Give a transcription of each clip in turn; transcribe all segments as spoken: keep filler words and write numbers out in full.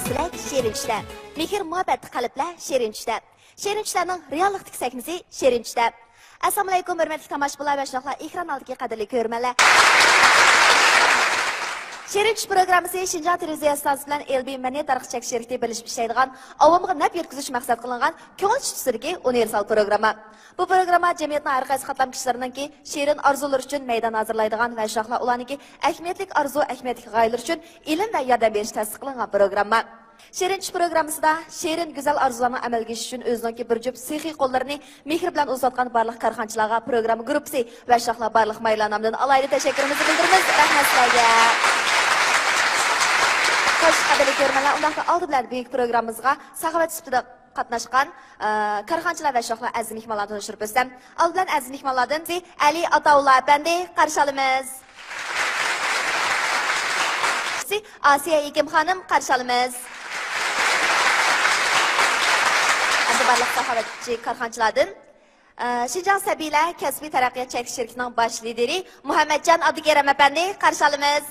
تىلەك شېرىن چۈشتە. مېھىر مۇھەببەتلىك قەلبلەر شېرىن چۈشتە. شېرىن چۈشلەرنىڭ رېئاللىقتىكى سەھنىسى شېرىن چۈشتە. ئەسسالامۇئەلەيكۇم، ھۆرمەتلىك تاماشىبىنلار ۋە شۇنداقلا ئېكران ئالدىدىكى قەدىرلىك كۆرۈرمەنلەر. شېرىن چۈش پروگراممىسى شىنجاڭ تېلېۋىزىيە ئىستانسىسى بىلەن ئېل بى مەدەنىيەت تارقىتىش چەكلىك شىركىتى بىرلىشىپ ئىشلەيدىغان، ئاۋامغا نەپ يەتكۈزۈش مەقسەت قىلىنغان كۆڭۈل چۈشتىسىدىكى ئۇنىۋېرسال پروگرامما. بۇ پروگرامما جەمئىيەتنىڭ ھەر قايسى قاتلام كىشىلىرىنىڭكى شېرىن ئارزۇلىرى ئۈچۈن مەيدان ھازىرلايدىغان ۋە شۇنداقلا ئۇلارنىڭكى ئەھمىيەتلىك ئارزۇ، ئەھمىيەتلىك غايىلىرى ئۈچۈن ئىلىم ۋە ياردەم بېرىش تەسىس قىلىنغان پروگرامما. شېرىن چۈش پروگراممىسىدا شېرىن، گۈزەل ئارزۇلارنىڭ ئەمەلگە ئېشىشى ئۈچۈن ئۆزىنىڭكى بىر جۈپ سېخىي قوللىرىنى مېھىر بىلەن ئۇزىتىۋاتقان بارلىق كارخانىچىلارغا پروگرامما گۇرۇپپىسى ۋە شۇنداقلا بارلىق ماھىرلار نامىدىن ئالاھىدە تەشەككۈرىمىزنى بىلدۈرىمىز. رەھمەت سىلەرگە. خوش، قەدىرلىك كۆرۈرمەنلەر، ئۇنداقتا ئالدى بىلەن بۈگۈنكى پروگراممىمىزغا ساخاۋەت سۈپىتىدە قاتناشقان، ئە، كارخانىچىلار ۋە شۇنداقلا ئەزىز مېھمانلارنى تونۇشتۇرۇپ ئۆتسەم، ئالدى بىلەن ئەزىز مېھمانلاردىن ئەلى ئاتاۋۇللا ئەپەندى قارشى ئالىمىز. ئاسىيە ھېكىم خانىم قارشى ئالىمىز. ئەمدى بارلىق ساخاۋەتچى كارخانىچىلاردىن، ئە، شىنجاڭ سەبىيلەر كەسپىي تەرەققىيات چەكلىك شىركىتىنىڭ باش لىدىرى مۇھەممەتجان ئابدۇكېرىم ئەپەندى قارشى ئالىمىز.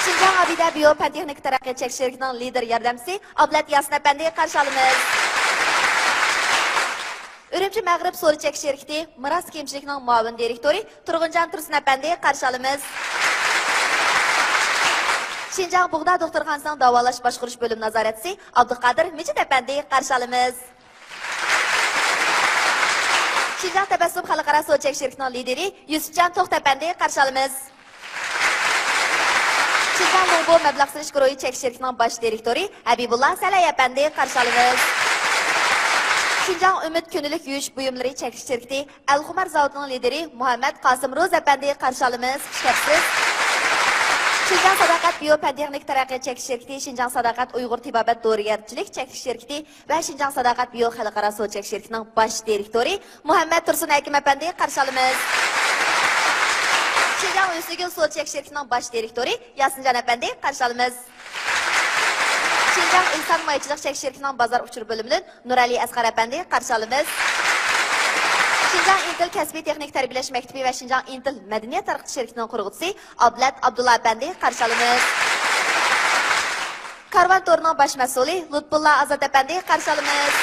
شىنجاڭ ئابىدە بىيو پەن تېخنىكا تەرەققىيات چەكلىك شىركىتىنىڭ لىدىر ياردەمچىسى ئابلەت ياسىن ئەپەندى قارشى ئالىمىز. ئۈرۈمچى مەغرىب سودا چەكلىك شىركىتى مىراس كىيىمچىلىكنىڭ مۇئاۋىن دىرېكتورى تۇرغۇنجان تۇرسۇن ئەپەندى قارشى ئالىمىز. شىنجاڭ بۇغدا دوختۇرخانىسىنىڭ داۋالاش باشقۇرۇش بۆلۈم نازارەتچىسى ئابدۇقادىر مىجىت ئەپەندى قارشى ئالىمىز. شىنجاڭ تەبەسسۇم خەلقئارا سودا چەكلىك شىركىتىنىڭ لىدىرى يۈسۈپجان توختى ئەپەندى قارشى ئالىمىز. شىنجاڭ موڭبو مەبلەغ سېلىش گۇرۇھى چەكلىك شىركىتىنىڭ باش دىرېكتورى ھەبىبۇللا سەلەي ئەپەندى قارشى ئالىمىز. شىنجاڭ ئۈمىد كۈندىلىك يۇيۇش بۇيۇملىرى چەكلىك شىركىتى ئەلخۇمار زاۋۇتىنىڭ لىدىرى مۇھەممەد قاسىم روزى ئەپەندى قارشى ئالىمىز. خۇش كەپسىز. شىنجاڭ ساداقەت بىيو پەن تېخنىكا تەرەققىيات چەكلىك شىركىتى، شىنجاڭ ساداقەت ئۇيغۇر تېبابەت دورىگەرچىلىك چەكلىك شىركىتى ۋە شىنجاڭ ساداقەت بىيو خەلقئارا سودا چەكلىك شىركىتىنىڭ باش دىرېكتورى مۇھەممەد تۇرسۇن ھەكىم ئەپەندى قارشى ئالىمىز. شىنجاڭ ھۆسنىگۈل سودا چەكلىك شىركىتىنىڭ باش دىرېكتورى ياسىنجان ئەپەندى قارشى ئالىمىز. شىنجاڭ ئېھسان مايچىلىق چەكلىك شىركىتىنىڭ بازار ئۇچۇر بۆلۈمىدىن نۇرئەلى ئەسقەر ئەپەندى قارشى ئالىمىز. شىنجاڭ ئىنتىل كەسپىي تېخنىكا تەربىيەلەش مەكتىپى ۋە شىنجاڭ ئىنتىل مەدەنىيەت تارقىتىش شىركىتىنىڭ قۇرغۇچىسى ئابلەت ئابدۇللا ئەپەندى قارشى ئالىمىز. كارۋان تورىنىڭ باش مەسئۇلى لۇتپۇللا ئازات ئەپەندى قارشى ئالىمىز.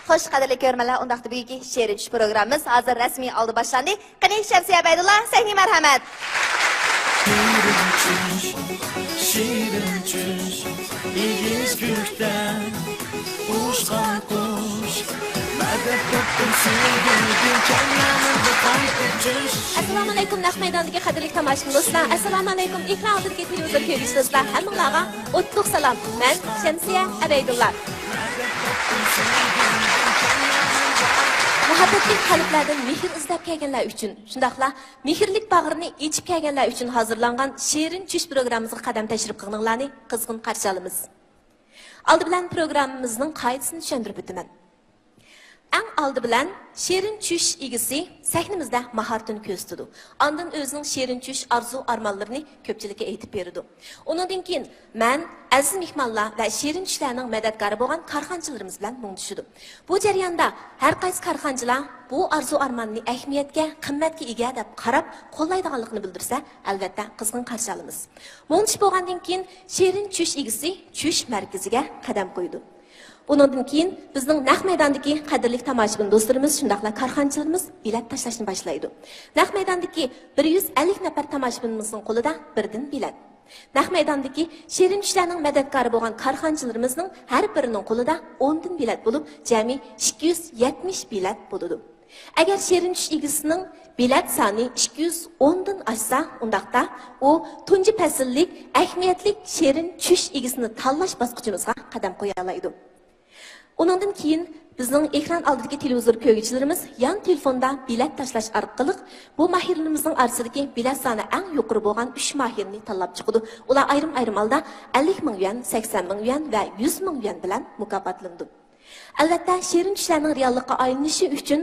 خوش، قەدىرلىك كۆرۈرمەنلەر، ئۇنداقتا بۈگۈنكى شېرىن چۈش پروگراممىمىز ھازىر رەسمىي ھالدا باشلاندى. قېنى، شەمسىيە ئەبەيدۇللا، سەھنىگە مەرھەمەت! شېرىن چۈش، شېرىن چۈش، ئېگىز كۆكتە ئۇچقان قۇش، مەدەت تاپتىم سۆيگۈدىن، كەلمەمدى قايتىپ چۈش. ئەسسالامۇئەلەيكۇم، نەق مەيداندىكى قەدىرلىك تاماشىبىن دوستلار! ئەسسالامۇئەلەيكۇم، ئېكران ئالدىدىكى تېلېۋىزور كۆرگۈچى دوستلار، ھەممىڭلارغا ئوتلۇق سالام! مەن شەمسىيە ئەبەيدۇللا. مۇھەببەتلىك قەلبلەردىن مېھىر ئىزدەپ كەلگەنلەر ئۈچۈن، شۇنداقلا مېھىرلىك باغرىنى ئېچىپ كەلگەنلەر ئۈچۈن ھازىرلانغان شېرىن چۈش پروگراممىمىزغا قەدەم تەشرىپ قىلغىنىڭلارنى قىزغىن قارشى ئالىمىز. ئالدى بىلەن پروگراممىمىزنىڭ قائىدىسىنى چۈشەندۈرۈپ ئۆتىمەن. ئەڭ ئالدى بىلەن شېرىن چۈش ئىگىسى سەھنىمىزدە ماھارىتىنى كۆرسىتىدۇ. ئاندىن ئۆزىنىڭ شېرىن چۈش ئارزۇ-ئارمانلىرىنى كۆپچىلىككە ئېيتىپ بېرىدۇ. ئۇنىڭدىن كېيىن مەن، ئەزىز مېھمانلار ۋە شېرىن چۈشلەرنىڭ مەدەتكارى بولغان كارخانىچىلىرىمىز بىلەن مۇڭدىشىدۇ. بۇ جەرياندا ھەر قايسى كارخانىچىلار بۇ ئارزۇ-ئارماننى ئەھمىيەتكە، قىممەتكە ئىگە دەپ قاراپ قوللايدىغانلىقىنى بىلدۈرسە، ئەلۋەتتە قىزغىن قارشى ئالىمىز. مۇڭدىشىپ بولغاندىن كېيىن شېرىن چۈش ئىگىسى چۈش مەركىزىگە قەدەم قويىدۇ. ئۇنىڭدىن كېيىن بىزنىڭ نەق مەيداندىكى قەدىرلىك تاماشىبىن دوستلىرىمىز، شۇنداقلا كارخانىچىلىرىمىز بېلەت تاشلاشنى باشلايدۇ. نەق مەيداندىكى بىر يۈز ئەللىك نەپەر تاماشىبىنىمىزنىڭ قولىدا بىردىن بېلەت. نەق مەيداندىكى شېرىن چۈشلەرنىڭ مەدەتكارى بولغان كارخانىچىلىرىمىزنىڭ ھەر بىرىنىڭ قولىدا ئوندىن بېلەت بولۇپ، جەمئىي ئىككى يۈز يەتمىش بېلەت بولىدۇ. ئەگەر شېرىن چۈش ئىگىسىنىڭ بېلەت سانى ئىككى يۈز ئوندىن ئاشسا، ئۇنداقتا ئۇ تۇنجى پەسىللىك ئەھمىيەتلىك شېرىن چۈش ئىگىسىنى تاللاش باسقۇچىمىزغا قەدەم قويالايدۇ. ئۇنىڭدىن كېيىن بىزنىڭ ئېكران ئالدىدىكى تېلېۋىزور كۆرگۈچىلىرىمىز يان تېلېفوندا بېلەت تاشلاش ئارقىلىق بۇ ماھىرلىرىمىزنىڭ ئارىسىدىكى بېلەت سانى ئەڭ يۇقىرى بولغان ئۈچ ماھىرنى تاللاپ چىقىدۇ. ئۇلار ئايرىم-ئايرىم ھالدا ئەللىك مىڭ يۈەن، سەكسەن مىڭ يۈەن ۋە يۈز مىڭ يۈەن بىلەن مۇكاپاتلىنىدۇ. ئەلۋەتتە، شېرىن چۈشلەرنىڭ رېئاللىققا ئايلىنىشى ئۈچۈن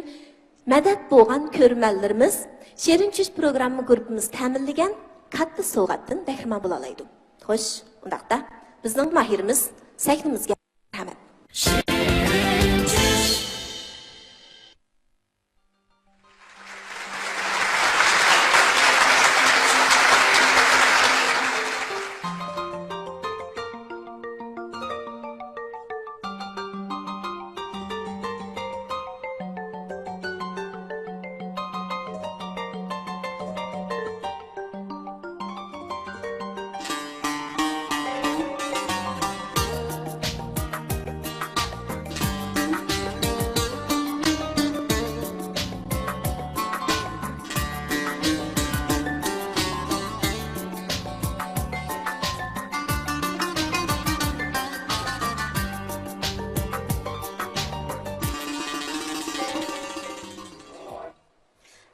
مەدەت بولغان كۆرۈرمەنلىرىمىز شېرىن چۈش پروگرامما گۇرۇپپىمىز تەمىنلىگەن كاتتا سوۋغاتتىن بەھرىمەن بولالايدۇ. خوش، ئۇنداقتا بىزنىڭ ماھىرىمىز سەھنىمىزگە مەرھەمەت.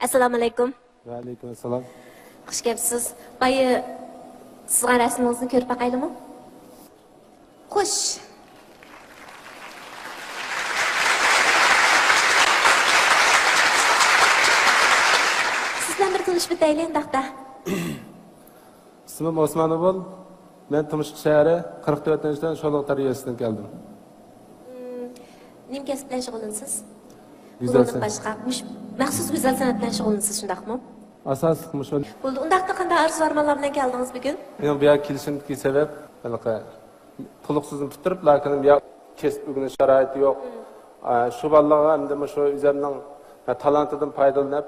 ئەسسالامۇئەلەيكۇم. ۋەئەلەيكۇم ئەسسالام. خۇش كەپسىز. بايا سىزغان رەسىمىڭىزنى كۆرۈپ باقايلىمۇ؟ خوش. سىز بىلەن بىر تونۇشۇپ ئۆتەيلى، ئۇنداقتا. ئىسمىم ئوسمان ئوبۇل. مەن تۇمشۇق شەھىرى قىرىق تۆتىنچى شولۇق تەربىيەسىدىن كەلدىم. مم، نېمە كەسىپ بىلەن شۇغۇللىنىسىز؟ گۈزەل بۇنىڭدىن سەن- باشقا، مۇش-، مەخسۇس گۈزەل سەنئەت بىلەن شۇغۇللىنىسىز، شۇنداقمۇ؟ ئاساسلىق مۇشۇ. بولدى. ئۇنداقتا قانداق ئارزۇ ئارمانلار بىلەن كەلدىڭىز بۈگۈن؟ مېنىڭ بۇ يەرگە كېلىشىمدىكى سەۋەب، ھېلىقى تولۇقسىزنى پۈتتۈرۈپ، لېكىن بۇ يەر كەسىپ ئۆگىنىش شارائىتى يوق. مم. ئە، شۇ بالىلارغا ئەمدى مۇشۇ ئۆزۈمنىڭ، ئە، تالانتىدىن پايدىلىنىپ،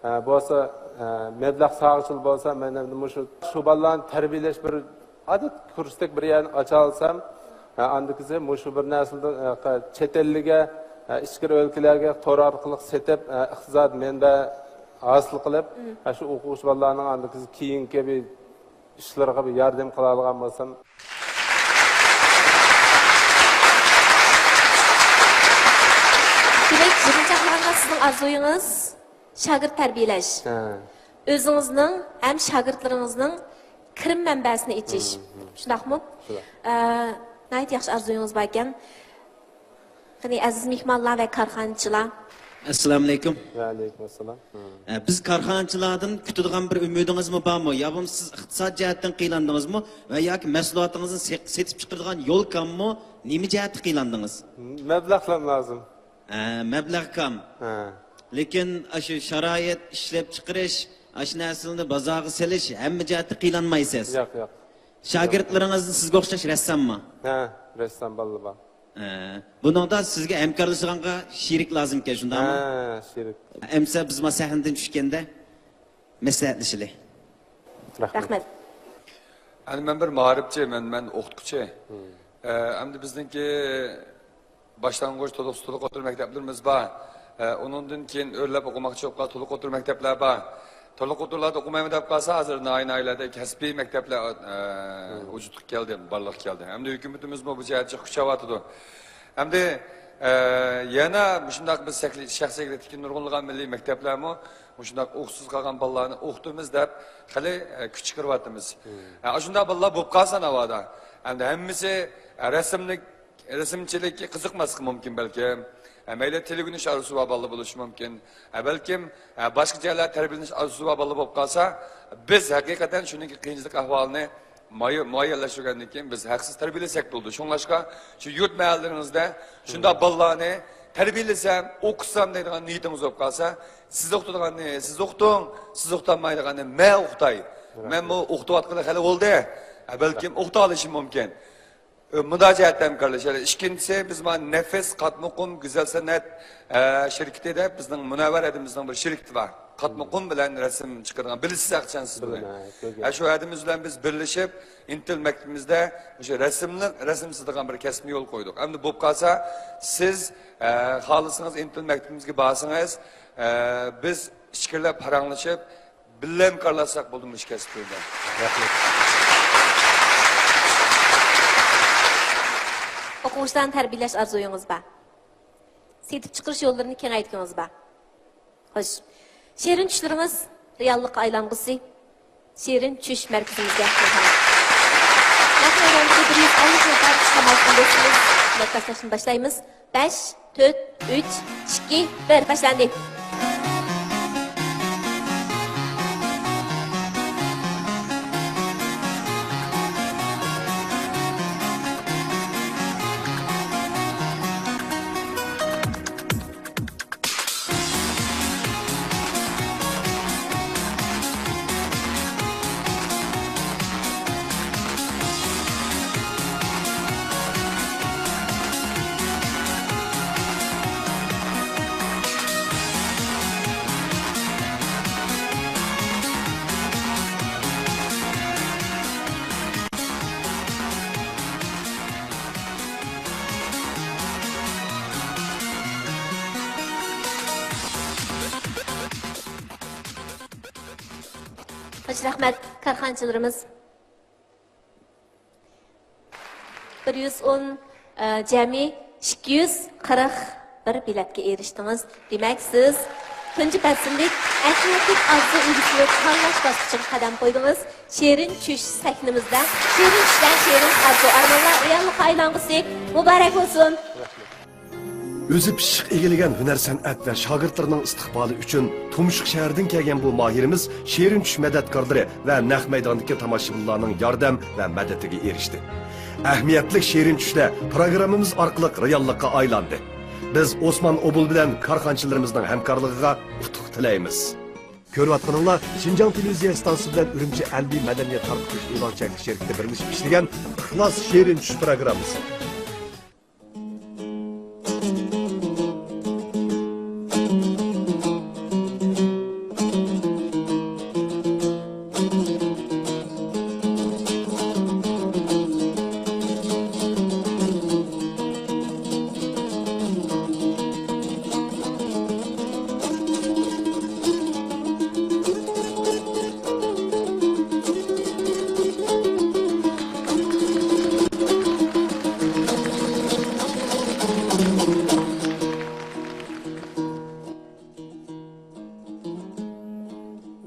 ئە، بولسا، ئە، مەبلەغ سالغۇچىلا بولسا، مەن ئەمدى مۇشۇ، شۇ بالىلارنى تەربىيەلەش بىر ئادەتتىكى كۇرستەك بىر يەرنى ئاچالىسام، ئە، ئاندىكىسى مۇشۇ بىر نەرسىدىن، ئە، چەت ئەللىگە، ئە، ئىچكىرى ئۆلكىلەرگە تور ئارقىلىق سېتىپ، ئە، ئىقتىساد مەنبە ھاسىل قىلىپ، مم. ئە، شۇ ئوقۇغۇچى بالىلارنىڭ ئاندىكىسى كېيىنكى بىر ئىشلىرىغا بىر ياردەم قىلالىغان بولسام. دېمەك، يىغىنچاقلىغاندا سىزنىڭ ئارزۇيىڭىز شاگىرت تەربىيەلەش. ھە. ئۆزىڭىزنىڭ ھەم شاگىرتلىرىڭىزنىڭ كىرىم مەنبەسىنى ئېچىش. مم، مم. شۇنداقمۇ؟ شۇنداق. ئە، ناھايىتى ياخشى ئارزۇيىڭىز باركەن. قېنى، ئەزىز مېھمانلار ۋە كارخانىچىلار. ئەسسالامۇئەلەيكۇم. ۋەئەلەيكۇم ئەسسالام. ھە، بىز كارخانىچىلاردىن كۈتىدىغان بىر ئۈمىدىڭىزمۇ بارمۇ؟ يا بولمىسا سىز ئىقتىساد جەھەتتىن قىينالدىڭىزمۇ؟ ۋە ياكى مەھسۇلاتىڭىزنى سېق-، سېتىپ چىقىرىدىغان يول كاممۇ؟ نېمە جەھەتتە قىينالدىڭىز؟ مەبلەغلەر لازىم. ھە، مەبلەغ كام. ھە. لېكىن ئاشۇ شارائىت، ئىشلەپچىقىرىش، ئاشۇ نەرسىلەرنى بازارغا سېلىش، ھەممە جەھەتتە قىينالمايسىز. ياق، ياق. شاگىرتلىرىڭىزنى سىزگە ئوخشاش رەسساممۇ؟ ھە، رەسسام بالىلار بار. ھە، بۇنىڭدا سىزگە ھەمكارلىشىدىغانغا شېرىك لازىمكەن، شۇنداقمۇ؟ ھە، شېرىك. ئەمسە بىز ما سەھنىدىن چۈشكەندە مەسلىھەتلىشىلى. رەھمەت. رەھمەت. ئەمدى مەن بىر مائارىپچى، مەن، مەن ئوقۇتقۇچى. مم. ئە، ئەمدى بىزنىڭكى باشلانغۇچ، تولۇق، تولۇق ئوتتۇرا مەكتەپلىرىمىز بار. ئە، ئۇنىڭدىن كېيىن ئۆرلەپ ئوقۇماقچى بولۇپ قالسا، تولۇق ئوتتۇرا مەكتەپلەر بار. تولۇق ئوتتۇرىلاردا ئوقۇمايمەن دەپ قالسا، ھازىر ناھىيە، ناھىيەلەردە كەسپىي مەكتەپلەر، ئە، ۋۇجۇدقا كەلدى، بارلىققا كەلدى. ئەمدى ھۆكۈمىتىمىزمۇ بۇ جەھەتتە كۈچەۋاتىدۇ. ئەمدى، ئە، يەنە مۇشۇنداق بىز شەخسىي، شەخسىي شەكىلدىكى نۇرغۇنلىغان مىللىي مەكتەپلەرمۇ مۇشۇنداق ئوقۇشسىز قالغان بالىلارنى ئوقۇتىمىز دەپ خېلى، ئە، كۈچ چىقىرىۋاتىمىز. مم. ئە، ئاشۇنداق بالىلار بولۇپ قالسا ناۋادا. ئەمدى ھەممىسى، ئە، رەسىملىك رەسىمچىلىككە قىزىقماسلىقى مۇمكىن بەلكىم. ھە، مەيلى تىل ئۆگىنىش ئارزۇسى بار بالىلار بولۇشى مۇمكىن. ھە، بەلكىم، ھە، باشقا جايلاردا تەربىيەلىنىش ئارزۇسى بار بالىلار بولۇپ قالسا، بىز ھەقىقەتەن شۇنىڭكى قىيىنچىلىق ئەھۋالىنى مۇئەييەنلەشتۈرگەندىن كېيىن بىز ھەقسىز تەربىيەلىسەك بولىدۇ. شۇڭلاشقا شۇ يۇرت مەھەللىلىرىڭىزدە شۇنداق بالىلارنى تەربىيەلىسەم، ئوقۇتسام دەيدىغان نىيىتىڭىز بولۇپ قالسا، سىز ئوقۇتىدىغاننى سىز ئوقۇتۇڭ، سىز ئوقۇتالمايدىغاننى مەن ئوقۇتاي. مەنمۇ ئوقۇتۇۋاتقىلى خېلى بولدى. ھە، بەلكىم ئوقۇتالىشىم مۇمكىن. ئە، مۇنداق جەھەتتە ھەمكارلىشايلى. ئىككىنچىسى، بىز مانا نەفىس قاتمۇقۇم گۈزەل سەنئەت، ئە، شىركىتى دەپ بىزنىڭ مۇنەۋۋەر ھەدىمىزنىڭ بىر شىركىتى بار. قاتمۇقۇم بىلەن رەسىم چىقىرىدىغان، بىلىسىز ئەخچان سىز بۇنى. بىلىمەن، ھە، كۆرگەن. ئە، شۇ ھەدىمىز بىلەن بىز بىرلىشىپ، ئىنتىل مەكتىپىمىزدە مۇشۇ رەسىملىك، رەسىم سىزىدىغان بىر كەسىپنى يولغا قويدۇق. ئەمدى بولۇپ قالسا، سىز، ئە، خالىسىڭىز ئىنتىل مەكتىپىمىزگە بارسىڭىز، ئە، بىز ئىچكىرىلەپ پاراڭلىشىپ، بىللە ھەمكارلاشساق بولدى مۇشۇ كەسىپ بويىچە. رەھمەت. ئوقۇغۇچىلارنى تەربىيەلەش ئارزۇيىڭىز بار. سېتىپ چىقىرىش يوللىرىنى كېڭەيتكۈڭىز بار. خوش. شېرىن چۈشلىرىڭىز رېئاللىققا ئايلانغۇسى. شېرىن چۈش مەركىزىمىزگە مەرھەمەت. نەق مەيداندىكى بىر يۈز ئەللىك يىل تارىخلىق تاماشىبىن دوستىمىز بىلەن باشلاشنى باشلايمىز. بەش، تۆت، ئۈچ، ئىككى، بىر، باشلاندى. خوش، رەھمەت، كارخانىچىلىرىمىز. بىر يۈز ئون، ئە، جەمئىي ئىككى يۈز قىرىق بىر بېلەتكە ئېرىشتىڭىز. دېمەك، سىز تۇنجى پەسىللىك ئەھمىيەتلىك ئارزۇ ئىگىسىنى تاللاش باسقۇچىغا قەدەم قويدىڭىز. شېرىن چۈش سەھنىمىزدە شېرىن چۈشلەر، شېرىن ئارزۇ ئارمانلار رېئاللىققا ئايلانغۇسى مۇبارەك بولسۇن! ئۆزى پىششىق ئىگىلىگەن ھۈنەر-سەنئەت ۋە شاگىرتلىرىنىڭ ئىستىقبالى ئۈچۈن تۇمشۇق شەھىرىدىن كەلگەن بۇ ماھىرىمىز شېرىن چۈش مەدەتكارلىرى ۋە نەق مەيداندىكى تاماشىبىنلارنىڭ ياردەم ۋە مەدىتىگە ئېرىشتى. ئەھمىيەتلىك شېرىن چۈشلەر پىروگراممىمىز ئارقىلىق رېئاللىققا ئايلاندى. بىز ئوسمان ئوبۇل بىلەن كارخانىچىلىرىمىزنىڭ ھەمكارلىقىغا ئۇتۇق تىلەيمىز. كۆرۈۋاتقىنىڭلار شىنجاڭ تېلېۋىزىيە ئىستانسىسى بىلەن ئۈرۈمچى ئەلبى مەدەنىيەت تارقىتىش ئېلان چەكلىك شىركىتى بىرلىشىپ ئىشلىگەن ئىخلاس شېرىن چۈش پىروگراممىسى.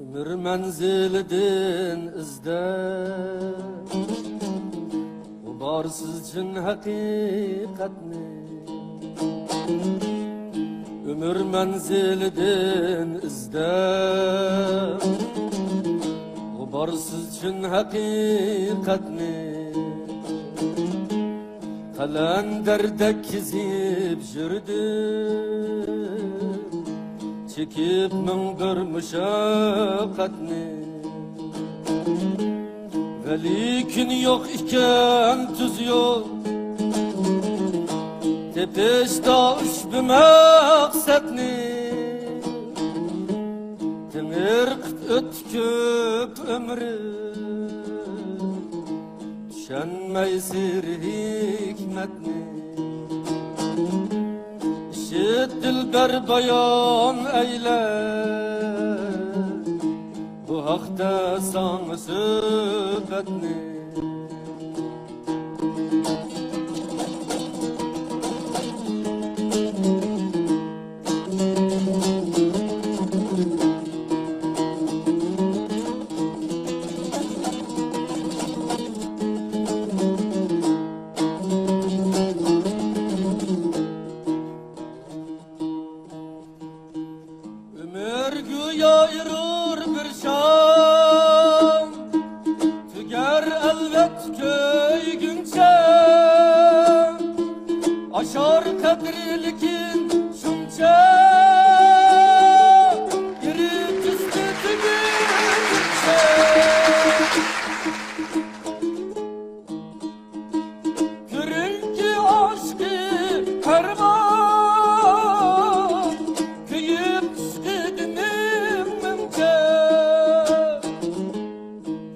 ئۆمۈر مەنزىلىدىن ئىزدەپ، غۇبارسىز چىن ھەقىقەتنى. ئۆمۈر مەنزىلىدىن ئىزدەپ، غۇبارسىز چىن ھەقىقەتنى. قەلەندەردەك كېزىپ يۈردۈم، چېكىپ مىڭ بىر مۇشەققەتنى. ۋەلىكىن يوق ئىكەن تۈز يول، تېپىشتا ئۇشبۇ مەقسەتنى. تېڭىرقىپ ئۆتتى كۆپ ئۆمرۈم، چۈشەنمەي سىر ھېكمەتنى. ئىشىت دىلبەر بايان ئەيلە، بۇ ھەقتە ساڭا سۆھبەتنى. ئۆمۈر گويا ئېرۇر بىر شام، تۈگەر ئەلۋەتتە كۆيگۈنچە. ئاشار قەدرى لېكىن شۇنچە، ئېرىپ تۈزدى تۈگىگۈنچە. كۆرۈنكى ئاشقى پەرمان، كۆيۈپ ئىشقىدە مىڭ-مىڭچە.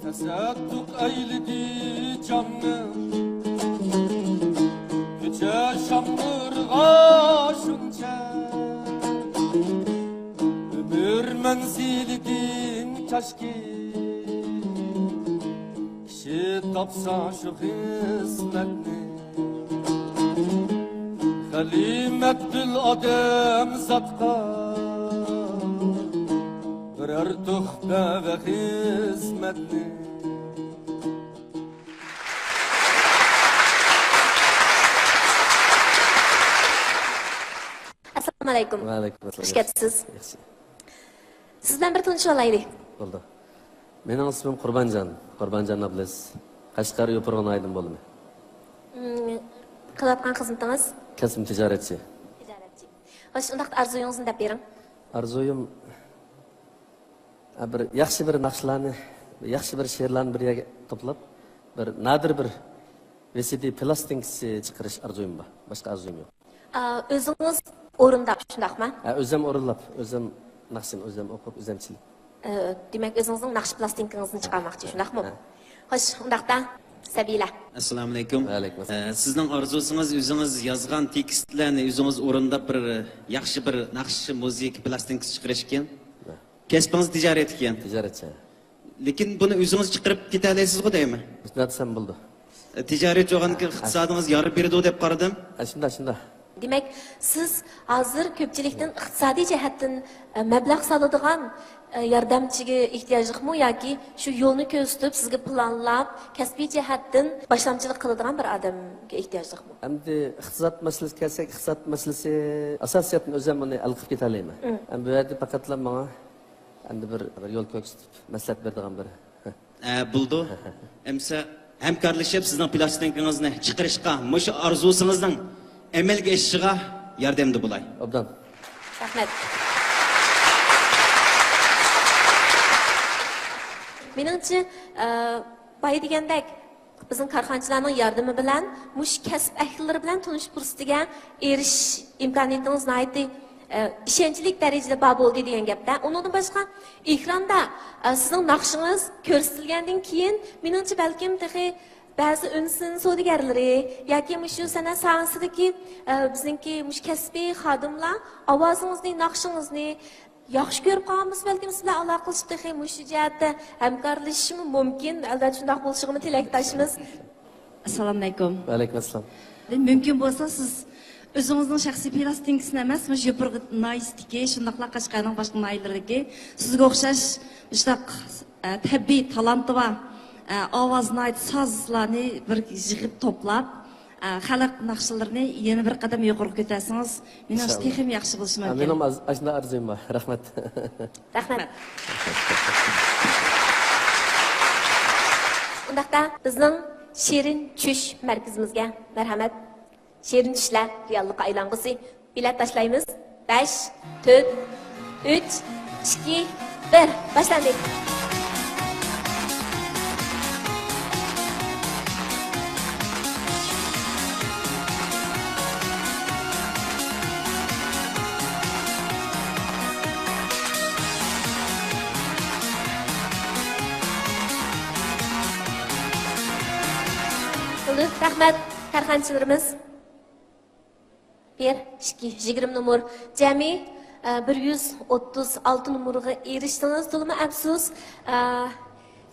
تەسەددۇق ئەيلىدى جاننى، كۆچە شامغۇرغا شۇنچە. ئۆمۈر مەنزىلىدىن كاشكى، كىشى تاپسا شۇ خىسلەتنى. غەنىيمەتتۇر ئادەمزاتقا بىرەر تۆھپە ۋە خىزمەتنى. ئەسسالامۇ ئەلەيكۇم. ۋەئەلەيكۇم ئەسسالام. خۇش كەپسىز. ياخشى. سىز بىلەن بىر تونۇشۇۋالايلى. بولدى. مېنىڭ ئىسمىم قۇربانجان. قۇربانجان ئابلىز. قەشقەر يوپۇرغا ناھىيىدىن بولىمەن. مم، قىلىۋاتقان خىزمىتىڭىز؟ كەسپىم تىجارەتچى. تىجارەتچى. خوش، ئۇنداقتا ئارزۇيىڭىزنى دەپ بېرىڭ. ئارزۇيۇم، ھە، بىر ياخشى بىر ناخشىلارنى، ياخشى بىر شېئىرلارنى بىر يەرگە توپلاپ، بىر نادىر بىر ۋى سى دى پلاستىنكىسى چىقىرىش ئارزۇيۇم بار. باشقا ئارزۇيۇم يوق. ئا، ئۆزىڭىز ئورۇنداپ، شۇنداقمۇ؟ ھە، ئۆزۈم ئورۇنلاپ، ئۆزۈم ناخشىنى ئۆزۈم ئوقۇپ، ئۆزۈم چېلىپ. ئە، دېمەك، ئۆزىڭىزنىڭ ناخشا پلاستىنكىڭىزنى چىقارماقچى، شۇنداقمۇ؟ ھە. خوش، ئۇنداقتا، سەبىلە. ئەسسالامۇ ئەلەيكۇم. ۋەئەلەيكۇم ئەسسالام. ئە، سىزنىڭ ئارزۇسىڭىز ئۆزىڭىز يازغان تېكىستلەرنى ئۆزىڭىز ئورۇنداپ، بىر ياخشى بىر ناخشا، مۇزىكا پلاستىنكىسى چىقىرىش ئىكەن. ھە. كەسپىڭىز تىجارەت ئىكەن. تىجارەتچى. لېكىن بۇنى ئۆزىڭىز چىقىرىپ كېتەلەيسىزغۇ دەيمەن. شۇنداق دېسەم بولىدۇ. ئە، تىجارەت بولغاندىكىن ئىقتىسادىڭىز يار بېرىدۇ دەپ قارىدىم. ئە، شۇنداق، شۇنداق. دېمەك، سىز ھازىر كۆپچىلىكتىن ئىقتىسادىي جەھەتتىن، ئە، مەبلەغ سالىدىغان، ئە، ياردەمچىگە ئېھتىياجلىقمۇ ياكى شۇ يولنى كۆرسىتىپ، سىزگە پىلانلاپ، كەسپىي جەھەتتىن باشلامچىلىق قىلىدىغان بىر ئادەمگە ئېھتىياجلىقمۇ؟ ئەمدى ئىقتىساد مەسىلىسىگە كەلسەك، ئىقتىساد مەسىلىسى ئاساسىيەتتىن ئۆزۈم ئۇنى ھەل قىلىپ كېتەلەيمەن. مم. ئەمدى بۇ يەردە پەقەتلا ماڭا ئەمدى بىر، بىر يول كۆرسىتىپ، مەسلىھەت بېرىدىغان بىر ئە، بولىدۇ. ئەمسە ھەمكارلىشىپ سىزنىڭ پىلاستىنكىڭىزنى چىقىرىشقا، مۇشۇ ئارزۇسىڭىزنىڭ ئەمەلگە ئېشىشىغا ياردەمدە بولاي. ئوبدان. رەھمەت. مېنىڭچە، ئە، بايا دېگەندەك، بىزنىڭ كارخانىچىلارنىڭ ياردىمى بىلەن مۇشۇ كەسىپ ئەھلىلىرى بىلەن تونۇشۇش پۇرسىتىگە ئېرىشىش ئىمكانىيىتىڭىز ناھايىتى، ئە، ئىشەنچلىك دەرىجىدە بار بولدى دېگەن گەپتە. ئۇنىڭدىن باشقا، ئېكراندا، ئە، سىزنىڭ ناخشىڭىز كۆرسىتىلگەندىن كېيىن، مېنىڭچە، بەلكىم تېخى بەزى ئۈنسىن سودىگەرلىرى ياكى مۇشۇ سەنئەت ساھەسىدىكى، ئە، بىزنىڭكى مۇشۇ كەسپىي خادىملار ئاۋازىڭىزنى، ناخشىڭىزنى ياخشى كۆرۈپ قالغان بولسا، بەلكىم سىز بىلەن ئالاقىلىشىپ، تېخى مۇشۇ جەھەتتە ھەمكارلىشىشىمۇ مۇمكىن. ئەلۋەتتە، شۇنداق بولۇشىغىمۇ تىلەكداشمىز. ئەسسالامۇئەلەيكۇم. ۋەئەلەيكۇم ئەسسالام. مۇمكىن بولسا، سىز ئۆزىڭىزنىڭ شەخسىي پىلاستىنكىسىنى ئەمەس، مۇشۇ يوپۇرغا ناھىيەسىدىكى، شۇنداقلا قەشقەرنىڭ باشقا ناھىيەلىرىدىكى سىزگە ئوخشاش مۇشۇنداق، ئە، تەبىئىي تالانتى بار، ئە، ئاۋازى ناھايىتى سازلارنى بىر يىغىپ توپلاپ، ئە، خەلق ناخشىلىرىنى يەنە بىر قەدەم يۇقىرىغا كۆتەرسىڭىز، مېنىڭچە، ئىنشاللا، تېخىمۇ ياخشى بولۇشى مۇمكىن. مېنىڭ ئاز-، ئاشۇنداق ئارزۇيۇم بار. رەھمەت. رەھمەت. ئۇنداقتا بىزنىڭ شېرىن چۈش مەركىزىمىزگە مەرھەمەت. شېرىن چۈشلەر رېئاللىققا ئايلانغۇسى. بېلەت تاشلايمىز. بەش، تۆت، ئۈچ، ئىككى، بىر. باشلاندى. بولدى، رەھمەت، كارخانىچىلىرىمىز. بىر، ئىككى، يىگىرمە نومۇر. جەمئىي، ئە، بىر يۈز ئوتتۇز ئالتە نومۇرغا ئېرىشتىڭىز. تولىمۇ ئەپسۇس، ئە،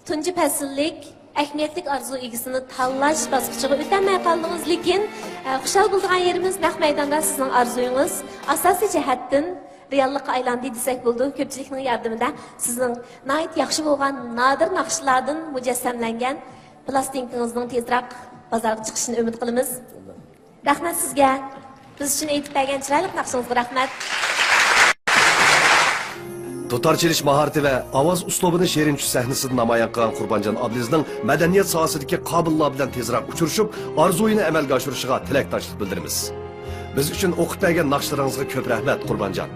تۇنجى پەسىللىك ئەھمىيەتلىك ئارزۇ ئىگىسىنى تاللاش باسقۇچىغا ئۆتەلمەي قالدىڭىز. لېكىن، ئە، خۇشال بولىدىغان يېرىمىز، نەق مەيداندا سىزنىڭ ئارزۇيىڭىز ئاساسىي جەھەتتىن رېئاللىققا ئايلاندى دېسەك بولىدۇ. كۆپچىلىكنىڭ ياردىمىدە سىزنىڭ ناھايىتى ياخشى بولغان نادىر ناخشىلاردىن مۇجەسسەملەنگەن پىلاستىنكىڭىزنىڭ تېزراق بازارغا چىقىشىنى ئۈمىد قىلىمىز. رەھمەت سىزگە. بىز ئۈچۈن ئېيتىپ بەرگەن چىرايلىق ناخشىڭىزغا رەھمەت. دۇتار چېلىش ماھارىتى ۋە ئاۋاز ئۇسلۇبىنى شېرىن چۈش سەھنىسىدە نامايان قىلغان قۇربانجان ئابلىزنىڭ مەدەنىيەت ساھەسىدىكى قابىللار بىلەن تېزراق ئۇچرىشىپ، ئارزۇيىنى ئەمەلگە ئاشۇرۇشىغا تىلەكداشلىق بىلدۈرىمىز. بىز ئۈچۈن ئوقۇپ بەرگەن ناخشىلىرىڭىزغا كۆپ رەھمەت، قۇربانجان.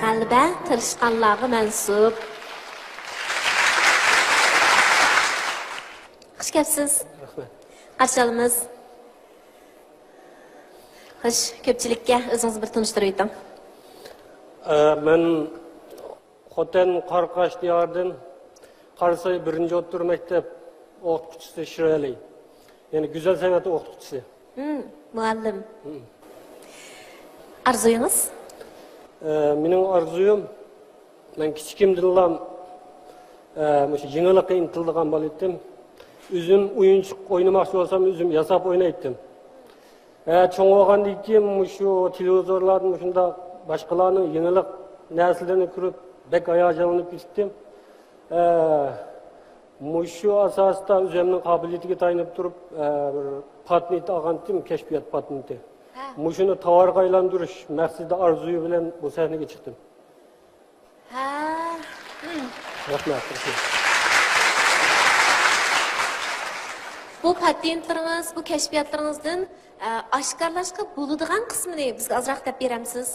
غەلىبە تىرىشقانلارغا مەنسۇپ. خۇش كەپسىز. رەھمەت. قارشى ئالىمىز. خوش، كۆپچىلىككە ئۆزىڭىزنى بىر تونۇشتۇرۇۋېتىڭ. ئە، مەن خوتەن قاراقاش دىيارىدىن قاراساي بىرىنچى ئوتتۇرا مەكتەپ ئوقۇتقۇچىسى شىرئەلى. يەنى گۈزەل سەنئەت ئوقۇتقۇچىسى. مۇئەللىم. ئارزۇيىڭىز؟ ئە، مېنىڭ ئارزۇيۇم، مەن كىچىكىمدىنلا، ئە، مۇشۇ يېڭىلىققا ئىنتىلىدىغان بالا ئىدىم. ئۆزۈم ئويۇنچۇق ئوينىماقچى بولسام، ئۆزۈم ياساپ ئوينايتتىم. ئە، چوڭ بولغاندىن كېيىن مۇشۇ تېلېۋىزورلاردىن مۇشۇنداق باشقىلارنىڭ يېڭىلىق نەرسىلىرىنى كۆرۈپ، بەك ھاياجانلىنىپ كېتىتتىم. ئە، مۇشۇ ئاساستا ئۆزۈمنىڭ قابىلىيىتىگە تايىنىپ تۇرۇپ، ئە، بىر پاتېنت ئالغانتىم، كەشپىيات پاتېنتى. مۇشۇنى تاۋارغا ئايلاندۇرۇش مەقسىتى، ئارزۇيى بىلەن بۇ سەھنىگە چىقتىم. ھە. رەھمەت. بۇ پاتېنتلىرىڭىز، بۇ كەشپىياتلىرىڭىزدىن، ئە، ئاشكارىلاشقا بولىدىغان قىسمىنى بىزگە ئازراق دەپ بېرەمسىز؟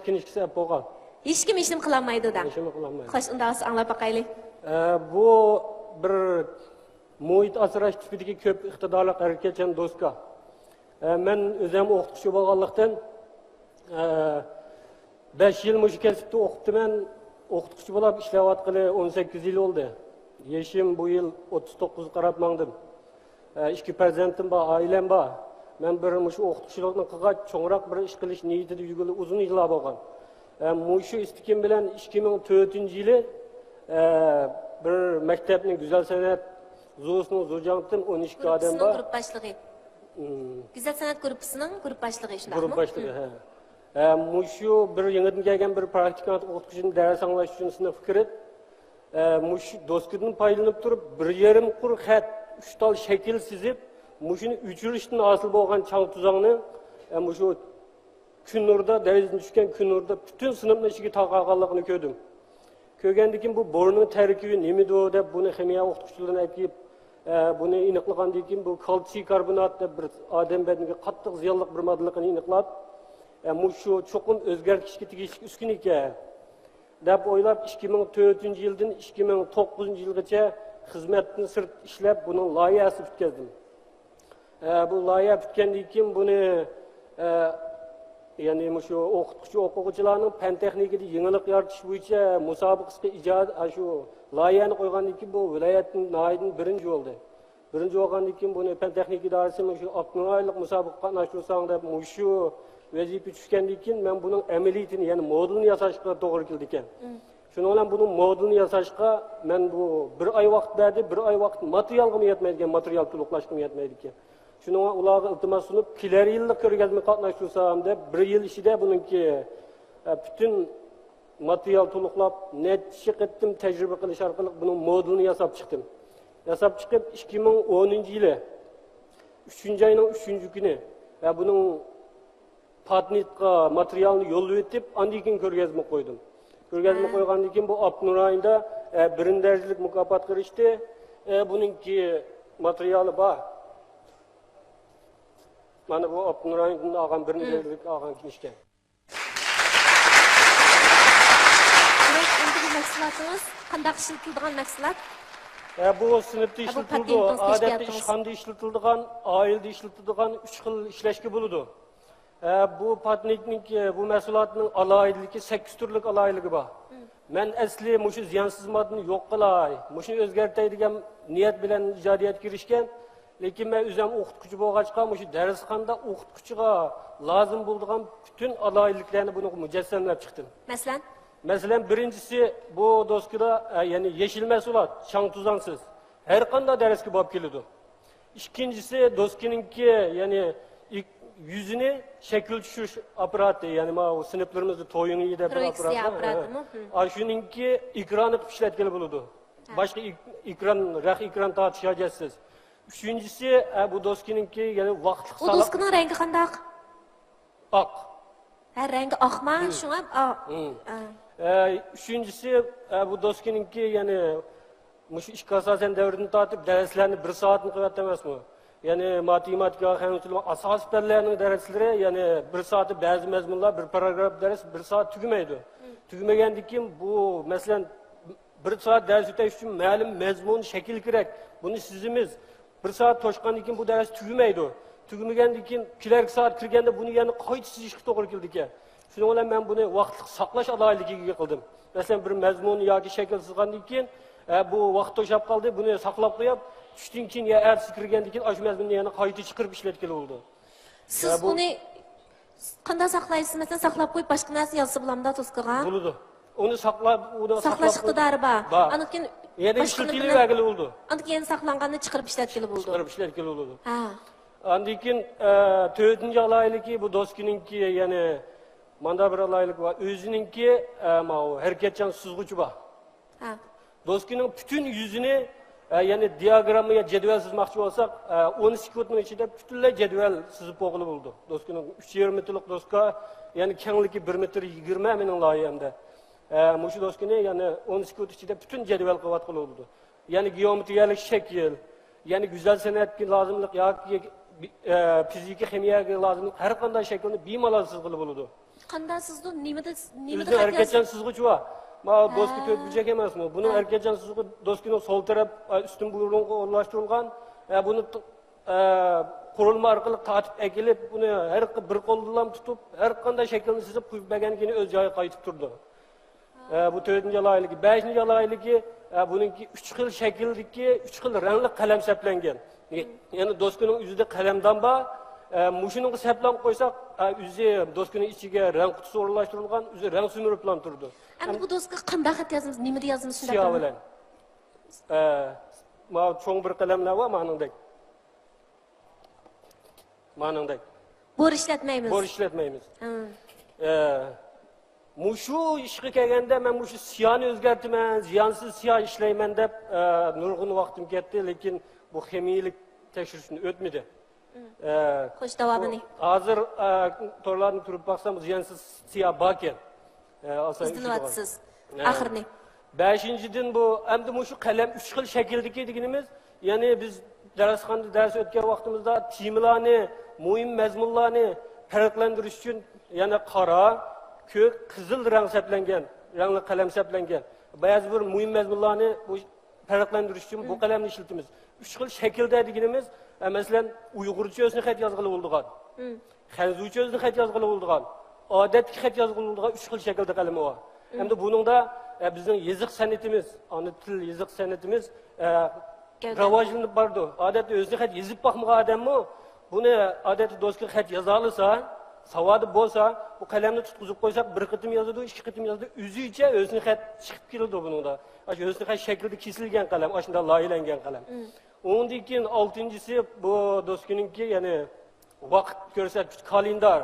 كىنىشكىسى ئەپ بولغان. ھېچكىم ھېچنېمە قىلالمايدۇ دەڭ. ھېچنېمە قىلالمايدۇ. خوش، ئۇنداق بولسا ئاڭلاپ باقايلى. ئە، بۇ بىر مۇھىت ئاسراش تىپىدىكى كۆپ ئىقتىدارلىق ھەرىكەتچان دوسكا. ئە، مەن ئۆزۈم ئوقۇتقۇچى بولغانلىقتىن، ئە، بەش يىل مۇشۇ كەسىپتە ئوقۇپتىمەن. ئوقۇتقۇچى بولۇپ ئىشلەۋاتقىلى ئون سەككىز يىل بولدى. يېشىم بۇ يىل ئوتتۇز توققۇزغا قاراپ ماڭدىم. ئە، ئىككى پەرزەنتىم بار، ئائىلەم بار. مەن بىر مۇشۇ ئوقۇتقۇچىلىقنى قىلغاچ، چوڭراق بىر ئىش قىلىش نىيىتىدە يۈرگىلى ئۇزۇن يىللار بولغان. ئە، مۇشۇ ئىستىكىم بىلەن ئىككى مىڭ تۆتىنچى يىلى، ئە، بىر مەكتەپنىڭ گۈزەل سەنئەت زۇسىنىڭ زۇجاڭتىم ئون ئىككى ئادەم گۇرۇپپىسىنىڭ بار. گۇرۇپ باشلىقى. مم. گۈزەل سەنئەت گۇرۇپپىسىنىڭ گۇرۇپ باشلىقى، شۇنداقمۇ؟ گۇرۇپ باشلىقى، ھە. ئە، مۇشۇ بىر يېڭىدىن كەلگەن بىر پراكتىكانت ئوقۇتقۇچىنى دەرس ئاڭلاش ئۈچۈن سىنىپقا كىرىپ، ئە، مۇشۇ دوسكىدىن پايدىلىنىپ تۇرۇپ، بىر يېرىم قۇر خەت، ئۈچ تال شەكىل سىزىپ، مۇشۇنى ئۆچۈرۈشتىن ھاسىل بولغان چاڭ-توزاڭنى، ئە، مۇشۇ كۈن نۇرىدا، دېرىزىدىن چۈشكەن كۈن نۇرىدا پۈتۈن سىنىپنىڭ ئىچىگە تارقالغانلىقىنى كۆردۈم. كۆرگەندىن كېيىن بۇ بورنىڭ تەركىبى نېمىدۇ دەپ، بۇنى خىمىيە ئوقۇتقۇچىلىرىنى ئەكىپ، ئە، بۇنى ئېنىقلىغاندىن كېيىن، بۇ كالتسىي كاربونات دەپ بىر ئادەم بەدىنىگە قاتتىق زىيانلىق بىر ماددىلىقىنى ئېنىقلاپ، ئە، مۇشۇ چوقۇم ئۆزگەرتىشكە تېگىشلىك ئۈسكۈنە ئىكەن دەپ ئويلاپ، ئىككى مىڭ تۆتىنچى يىلدىن ئىككى مىڭ توققۇزىنچى يىلغىچە خىزمەتتىن سىرت ئىشلەپ، بۇنىڭ لايىھەسىنى پۈتكۈزدۈم. ئە، بۇ لايىھە پۈتكەندىن كېيىن بۇنى، ئە، يەنى مۇشۇ ئوقۇتقۇچى ئوقۇغۇچىلارنىڭ پەن تېخنىكىدا يېڭىلىق يارىتىش بويىچە مۇسابىقىسىگە ئىجاد-، ئاشۇ لايىھەنى قويغاندىن كېيىن بۇ ۋىلايەتتىن، ناھىيەدىن بىرىنچى بولدى. بىرىنچى بولغاندىن كېيىن بۇنى پەن تېخنىكا ئىدارىسى مۇشۇ ئاپتونوم رايونلۇق مۇسابىقىگە قاتناشتۇرساڭ دەپ مۇشۇ ۋەزىپە چۈشكەندىن كېيىن مەن بۇنىڭ ئەمەلىيىتىنى، يەنى مودېلىنى ياساشقا توغرا كېلىدىكەن. شۇنىڭ بىلەن بۇنىڭ مودېلىنى ياساشقا مەن بۇ بىر ئاي ۋاقىت بەردى، بىر ئاي ۋاقىت ماتېرىيالغىمۇ يەتمەيدىكەن، ماتېرىيال تولۇقلاشقىمۇ يەتمەيدىكەن. شۇنىڭغا ئۇلارغا ئىلتىماس سۇنۇپ، كېلەر يىللىق كۆرگەزمىگە قاتناشتۇرسام دەپ، بىر يىل ئىچىدە بۇنىڭكى، ئە، پۈتۈن ماتېرىيال تولۇقلاپ، نەچچە قېتىم تەجرىبە قىلىش ئارقىلىق بۇنىڭ مودېلىنى ياساپ چىقتىم. ياساپ چىقىپ، ئىككى مىڭ ئونىنچى يىلى ئۈچىنچى ئاينىڭ ئۈچىنچى كۈنى، ۋە بۇنىڭ پاتېنتقا ماتېرىيالنى يوللىۋېتىپ، ئاندىن كېيىن كۆرگەزمە قويدۇم. كۆرگەزمە ھە. قويغاندىن كېيىن بۇ ئاپتونوم رايوندا، ئە، بىرىنچى دەرىجىلىك مۇكاپاتقا ئېرىشتى. ئە، بۇنىڭكى ماتېرىيالى بار. مانا بۇ ئاپتونوم رايوندىن ئالغان بىرىنچى مم. دەرىجىلىك ئالغان كىنىشكا. دېمەك، ئەمدىكى مەھسۇلاتىڭىز قانداق ئىشلىتىلىدىغان مەھسۇلات؟ ئە، بۇ سىنىپتا ھە، بۇ ئىشلىتىلىدۇ. پاتېنتىڭىز، ئادەتتە كەشپىياتىڭىز. ئىشخانىدا ئىشلىتىلىدىغان، ئائىلىدە ئىشلىتىدىغان ئۈچ خىل ئىشلەشكە بولىدۇ. ئە، بۇ پاتېنتنىڭكى، بۇ مەھسۇلاتنىڭ ئالاھىدىلىكى، سەككىز تۈرلۈك ئالاھىدىلىكى بار. مم. مەن ئەسلى مۇشۇ زىيانسىز ماددىنى يوق قىلاي، مۇشۇنى ئۆزگەرتەي دېگەن نىيەت بىلەن ئىجادىيەتكە كىرىشكەن. لېكىن مەن ئۆزۈم ئوقۇتقۇچى بولغاچقا، مۇشۇ دەرسخانىدا ئوقۇتقۇچىغا لازىم بولىدىغان پۈتۈن ئالاھىدىلىكلەرنى بۇنىڭغا مۇجەسسەملەپ چىقتىم. مەسىلەن؟ مەسىلەن، بىرىنچىسى، بۇ دوسكىدا، ئە، يەنى يېشىل مەھسۇلات، چاڭ-توزانسىز، ھەر قانداق دەرسكە بولۇپ كېلىدۇ. ئىككىنچىسى، دوسكىنىڭكى، يەنى ئىك-، يۈزىنى شەكىل چۈشۈرۈش ئاپپاراتى، يەنى ماۋۇ سىنىپلىرىمىزدا تويۇڭيى دەپ بىر پرويېكسىيە ئاپپارات بار. ئاپپاراتىمۇ؟ ھە. ھە. ئاشۇنىڭكى ئېكرانى قىلىپ ئىشلەتكىلى بولىدۇ. ھە. باشقا ئېك-، ئېكران، رەق ئېكران تارتىش ھاجەتسىز. ئۈچىنچىسى، ئە، بۇ دوسكىنىڭكى، يەنى ۋاقىتلىق ئۇ ساقلاپ دوسكىنىڭ رەڭگى قانداق؟ ئاق. ھە، رەڭگى ئاقما، مم. شۇڭا ئا-، مم. ئا. ئە، ئۈچىنچىسى، ئە، بۇ دوسكىنىڭكى، يەنى مۇشۇ ئىككى ئاساسەن دەۋرىدىن تارتىپ دەرسلەرنى بىر سائەتنى قىلىۋەتتى ئەمەسمۇ؟ يەنى ماتېماتىكا، خەنزۇچىلىك ئاساسىي پەنلەرنىڭ دەرسلىرى، يەنى بىر سائەتتە بەزى مەزمۇنلار، بىر پاراگراف دەرس بىر سائەت تۈگىمەيدۇ. مم. تۈگىمىگەندىن كېيىن بۇ، مەسىلەن، بىر سائەت دەرس ئۆتەش ئۈچۈن مەلۇم مەزمۇن شەكىل كېرەك. بۇنى سىزىمىز. بىر سائەت توشقاندىن كېيىن بۇ دەرس تۈگىمەيدۇ. تۈگىمىگەندىن كېيىن كېلەركى سائەت كىرگەندە بۇنى يەنە قايتا سىزىشقا توغرا كېلىدىكەن. شۇنىڭ بىلەن مەن بۇنى ۋاقىتلىق ساقلاش ئالاھىدىلىكىگە ئىگە قىلدىم. مەسىلەن، بىر مەزمۇن ياكى شەكىل سىزغاندىن كېيىن، ئە، بۇ ۋاقىت توشاپ قالدى، بۇنى ساقلاپ قويۇپ، چۈشتىن كېيىن يا ئەتىسى كىرگەندىن كېيىن ئاشۇ مەزمۇننى يەنە قايتا چىقىرىپ ئىشلەتكىلى بولىدۇ. سىز ئە، بۇ بۇنى قانداق ساقلايسىز؟ مەسىلەن، ساقلاپ قويۇپ، باشقا نەرسە يازسا بولامدا دوسكىغا؟ بولىدۇ. ئۇنى ساقلاپ، ئۇنى ساقلاش ساقلاپ ئىقتىدارى بار. بار. ئاندىن كېيىن يەنە باشقىنى ئىشلىتىلىۋەرگىلى بولىدۇ. ئاندىن كېيىن ساقلانغاننى چىقىرىپ ئىشلەتكىلى بولىدۇ. چىقىرىپ ئىشلەتكىلى بولىدۇ. ھە. ئاندىن كېيىن، ئە، تۆتىنچى ئالاھىدىلىكى، بۇ دوسكىنىڭكى، يەنى ماندا بىر ئالاھىدىلىكى بار. ئۆزىنىڭكى، ئە، ماۋۇ ھەرىكەتچان سىزغۇچى بار. ھە. دوسكىنىڭ پۈتۈن يۈزىنى، ئە، يەنى دىئاگرامما يا جەدۋەل سىزماقچى بولساق، ئە، ئون سېكۇنتنىڭ ئىچىدە پۈتۈنلەي جەدۋەل سىزىپ بولغىلى بولىدۇ. دوسكىنىڭ ئۈچ يېرىم مېتىرلىق دوسكا، يەنى كەڭلىكى بىر مېتىر يىگىرمە مېنىڭ لايىھەمدە. ئە، مۇشۇ دوسكىنى يەنى ئون سېكۇنت ئىچىدە پۈتۈن جەدۋەل قىلىۋاتقىلى بولىدۇ. يەنى گېئومېترىيەلىك شەكىل، يەنى گۈزەل سەنئەتكە لازىملىق ياكى، ئە، فىزىكا، خىمىيەگە لازىملىق ھەر قانداق شەكىلنى بىمالال سىزغىلى بولىدۇ. قانداق سىزىدۇ؟ نېمىدە، نېمىدە ئۆزىنىڭ خەت يازىدۇ؟ ھەرىكەتچان سىزغۇچى بار. ماۋۇ ھە. دوسكا تۆت بۇرجەك ئەمەسمۇ؟ بۇنىڭ ھە. ھەرىكەتچان سىزغۇچى دوسكىنىڭ سول تەرەپ، ئە، ئۈستۈن بۇيرۇڭغا ئورۇنلاشتۇرۇلغان. ئە، بۇنى ت-، ئە، قۇرۇلما ئارقىلىق تارتىپ ئەكېلىپ، بۇنى ھەر بىر قولدىلا تۇتۇپ، ھەر قانداق شەكىلنى سىزىپ قويۇپ بەرگەندىن كېيىن ئۆز جايىغا قايتىپ تۇرىدۇ. ئە، بۇ تۆتىنچى ئالاھىدىلىكى. بەشىنچى ئالاھىدىلىكى، ئە، بۇنىڭكى ئۈچ خىل شەكىلدىكى ئۈچ خىل رەڭلىك قەلەم سەپلەنگەن. يەنى دوسكىنىڭ ئۆزىدە قەلەمدان بار. ئە، مۇشۇنىڭغا سەپلەپ قويساق، ئە، ئۆزى دوسكىنىڭ ئىچىگە رەڭ قۇتىسى ئورۇنلاشتۇرۇلغان، ئۆزى رەڭ سۈمۈرۈپلا تۇرىدۇ. ئەمدى بۇ دوسكىغا قانداق خەت يازىمىز؟ نېمىدە يازىمىز؟ شۇنداق سىياھ بىلەن. ئە، ماۋۇ چوڭ بىر قەلەملەر بار، مانىڭدەك. مانىڭدەك. بور ئىشلەتمەيمىز. بور ئىشلەتمەيمىز. ھە. ئە، مۇشۇ ئىشقا كەلگەندە مەن مۇشۇ سىياھنى ئۆزگەرتىمەن، زىيانسىز سىياھ ئىشلەيمەن دەپ، ئە، نۇرغۇن ۋاقتىم كەتتى، لېكىن بۇ خىمىيىلىك تەكشۈرۈشتىن ئۆتمىدى. ئە، خوش، داۋامىنى. بۇ ھازىر، ئە، تورلارنى كۆرۈپ باقسام، زىيانسىز سىياھ باركەن. ئە، ئالسا ئىزدىنىۋاتىسىز. ئە. ئاخىرىنى. بەشىنچىدىن، بۇ ئەمدى مۇشۇ قەلەم ئۈچ خىل شەكىلدىكى دېگىنىمىز، يەنى بىز دەرسخانىدا دەرس ئۆتكەن ۋاقتىمىزدا تېمىلارنى، مۇھىم مەزمۇنلارنى پەرقلەندۈرۈش ئۈچۈن يەنە قارا، كۆك، قىزىل رەڭ سەپلەنگەن، رەڭلىك قەلەم سەپلەنگەن. بەزى بىر مۇھىم مەزمۇنلارنى بۇ پەرقلەندۈرۈش ئۈچۈن بۇ قەلەمنى ئىشلىتىمىز. ئۈچ خىل شەكىلدە دېگىنىمىز، ئە، مەسىلەن، ئۇيغۇرچە ھۆسنى خەت يازغىلى بولىدىغان، خەنزۇچە ھۆسنى خەت يازغىلى بولىدىغان، ئادەتتىكى خەت يازغىلى بولىدىغان ئۈچ خىل شەكىلدە قەلىمى بار. ئەمدى بۇنىڭدا، ئە، بىزنىڭ يېزىق سەنئىتىمىز، ئانا تىل يېزىق سەنئىتىمىز، ئە، گەۋدە. راۋاجلىنىپ بارىدۇ. ئادەتتە ھۆسنى خەت يېزىپ باقمىغان ئادەممۇ بۇنى ئادەتتە دوسكا خەت يازالىسا، ساۋادى بولسا، بۇ قەلەمنى تۇتقۇزۇپ قويساق، بىر قېتىم يازىدۇ، ئىككى قېتىم يازىدۇ، ئۆزىچە ھۆسنى خەت چىقىپ كېلىدۇ بۇنىڭدا. ئاشۇ ھۆسنى خەت شەكلىدە كېسىلگەن قەلەم، ئاشۇنداق لايىھەلەنگەن قەلەم. ئۇنىڭدىن كېيىن ئالتىنچىسى بۇ دوسكىنىڭكى، يەنى ۋاقىت كۆرسەتكۈچ، كالېندار،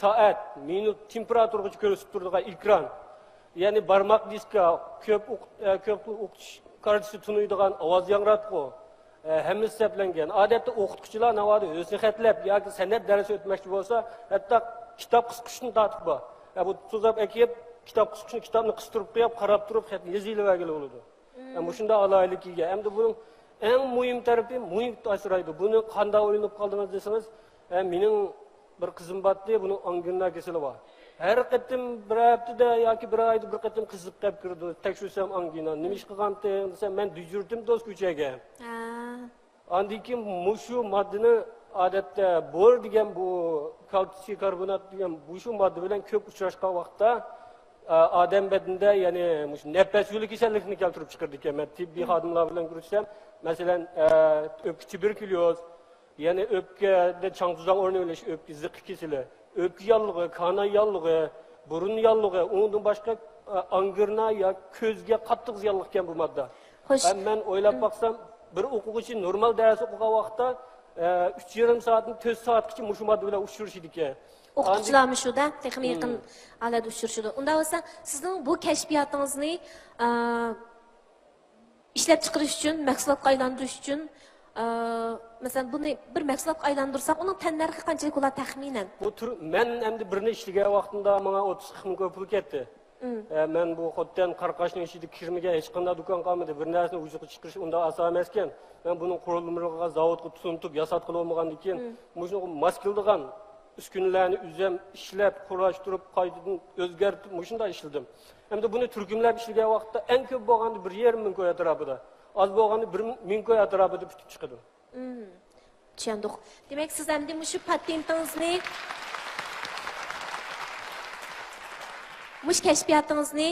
سائەت، مىنۇت، تېمپېراتۇرىغىچە كۆرسىتىپ تۇرىدىغان ئېكران، يەنى بارماق دىسكا، كۆپ ئوق-، ئە، كۆپ ئوقۇتۇش كارتىسى تونۇيدىغان ئاۋاز ياڭراتقۇ، ئە، ھەممىسى سەپلەنگەن. ئادەتتە ئوقۇتقۇچىلار ناۋادا ھۆسنى خەتلەپ ياكى سەنئەت دەرسى ئۆتمەكچى بولسا، ھەتتا كىتاب قىسقۇچنى تارتىپ بار. ئە، بۇ تۇزاپ ئەكىپ، كىتاب قىسقۇچنى، كىتابنى قىستۇرۇپ قويۇپ، قاراپ تۇرۇپ خەت يېزىۋەرگىلى بولىدۇ. ئە، مۇشۇنداق ئالاھىدىلىككە ئىگە. ئەمدى بۇنىڭ ئەڭ مۇھىم تەرىپى، مۇھىم ئاچرايدۇ. بۇنى قانداق ئويلىنىپ قالدىڭىز دېسىڭىز، ئە، مېنىڭ بىر قىزىم بارتتى، بۇنىڭ ئانگىنا كېسىلى بار. ھەر قېتىم بىر ھەپتىدە ياكى بىر ئايدا بىر قېتىم قىزىپ قېلىپ كىرىدۇ. تەكشۈرسەم ئانگىنا. نېمە ئىش قىلغانتىڭ دېسەم، مەن دېجۈرتتۈم دوسكا ئۆچەرگە. ھە. ئاندىن كېيىن مۇشۇ ماددىنى ئادەتتە بور دېگەن، بۇ كالتسىي كاربونات دېگەن مۇشۇ ماددا بىلەن كۆپ ئۇچراشقان ۋاقىتتا، ئە، ئادەم بەدىنىدە، يەنى مۇشۇ نەپەس يولى كېسەللىكىنى كەلتۈرۈپ چىقىرىدىكەن. مەن تېببىي خادىملار بىلەن كۆرۈشسەم، مەسىلەن، ئە، ئۆپكە تۇبېركۇليوز، يەنى ئۆپكىدە چاڭ-توزان ئورنىۋېلىش، ئۆپكە زىققا كېسىلى، ئۆپكە ياللۇغى، كاناي ياللۇغى، بۇرۇن ياللۇغى، ئۇنىڭدىن باشقا، ئا، ئاڭگىرنا يا كۆزگە قاتتىق زىيانلىق ئىكەن بۇ ماددا. خوش. ھەم مەن ئويلاپ باقسام، بىر ئوقۇغۇچى نورمال دەرس ئوقۇغان ۋاقىتتا، ئە، ئۈچ يېرىم سائەتتىن تۆت سائەتقىچە مۇشۇ ماددا بىلەن ئۇچرىشىدىكەن. ئوقۇتقۇچىلارمۇ شۇ-دە، تېخىمۇ يېقىن ھالەتتە ئۇچرىشىدۇ. ئۇنداق بولسا، سىزنىڭ بۇ كەشپىياتىڭىزنى، ئا، ئىشلەپچىقىرىش ئۈچۈن، مەھسۇلاتقا ئايلاندۇرۇش ئۈچۈن، ئە، مەسىلەن، بۇنى بىر مەھسۇلاتقا ئايلاندۇرساق، ئۇنىڭ تەننەرخى قانچىلىك بولا تەخمىنەن؟ بۇ تۈر، مەن ئەمدى بىرنى ئىشلىگەن ۋاقتىمدا ماڭا ئوتتۇز قىرىق مىڭ كوي پۇل كەتتى. ئە، مەن بۇ خوتەن قاراقاشنىڭ ئىچىدە كىرمىگەن ھېچقانداق دۇكان قالمىدى. بىر نەرسىنى ۋۇجۇدقا چىقىرىش ئۇنداق ئاسان ئەمەسكەن. مەن بۇنىڭ قۇرۇلمىلىرىغا، زاۋۇتقا تونۇتۇپ ياساتقىلى بولمىغاندىن كېيىن، مۇشۇنىڭغا ماس كېلىدىغان ئۈسكۈنىلەرنى ئۆزۈم ئىشلەپ، قۇراشتۇرۇپ، قايتىدىن ئۆزگەرتىپ، مۇشۇنداق ئىشلىدىم. ئەمدى بۇنى تۈركۈملەپ ئىشلىگەن ۋاقىتتا ئەڭ كۆپ بولغاندا بىر يېرىم مىڭ كوي ئەتراپىدا، ئاز بولغاندا بىر مىڭ كوي ئەتراپىدا پۈتۈپ چىقىدۇ. مم، چۈشەندۇق. دېمەك، سىز ئەمدى مۇشۇ پاتېنتىڭىزنى، مۇشۇ كەشپىياتىڭىزنى،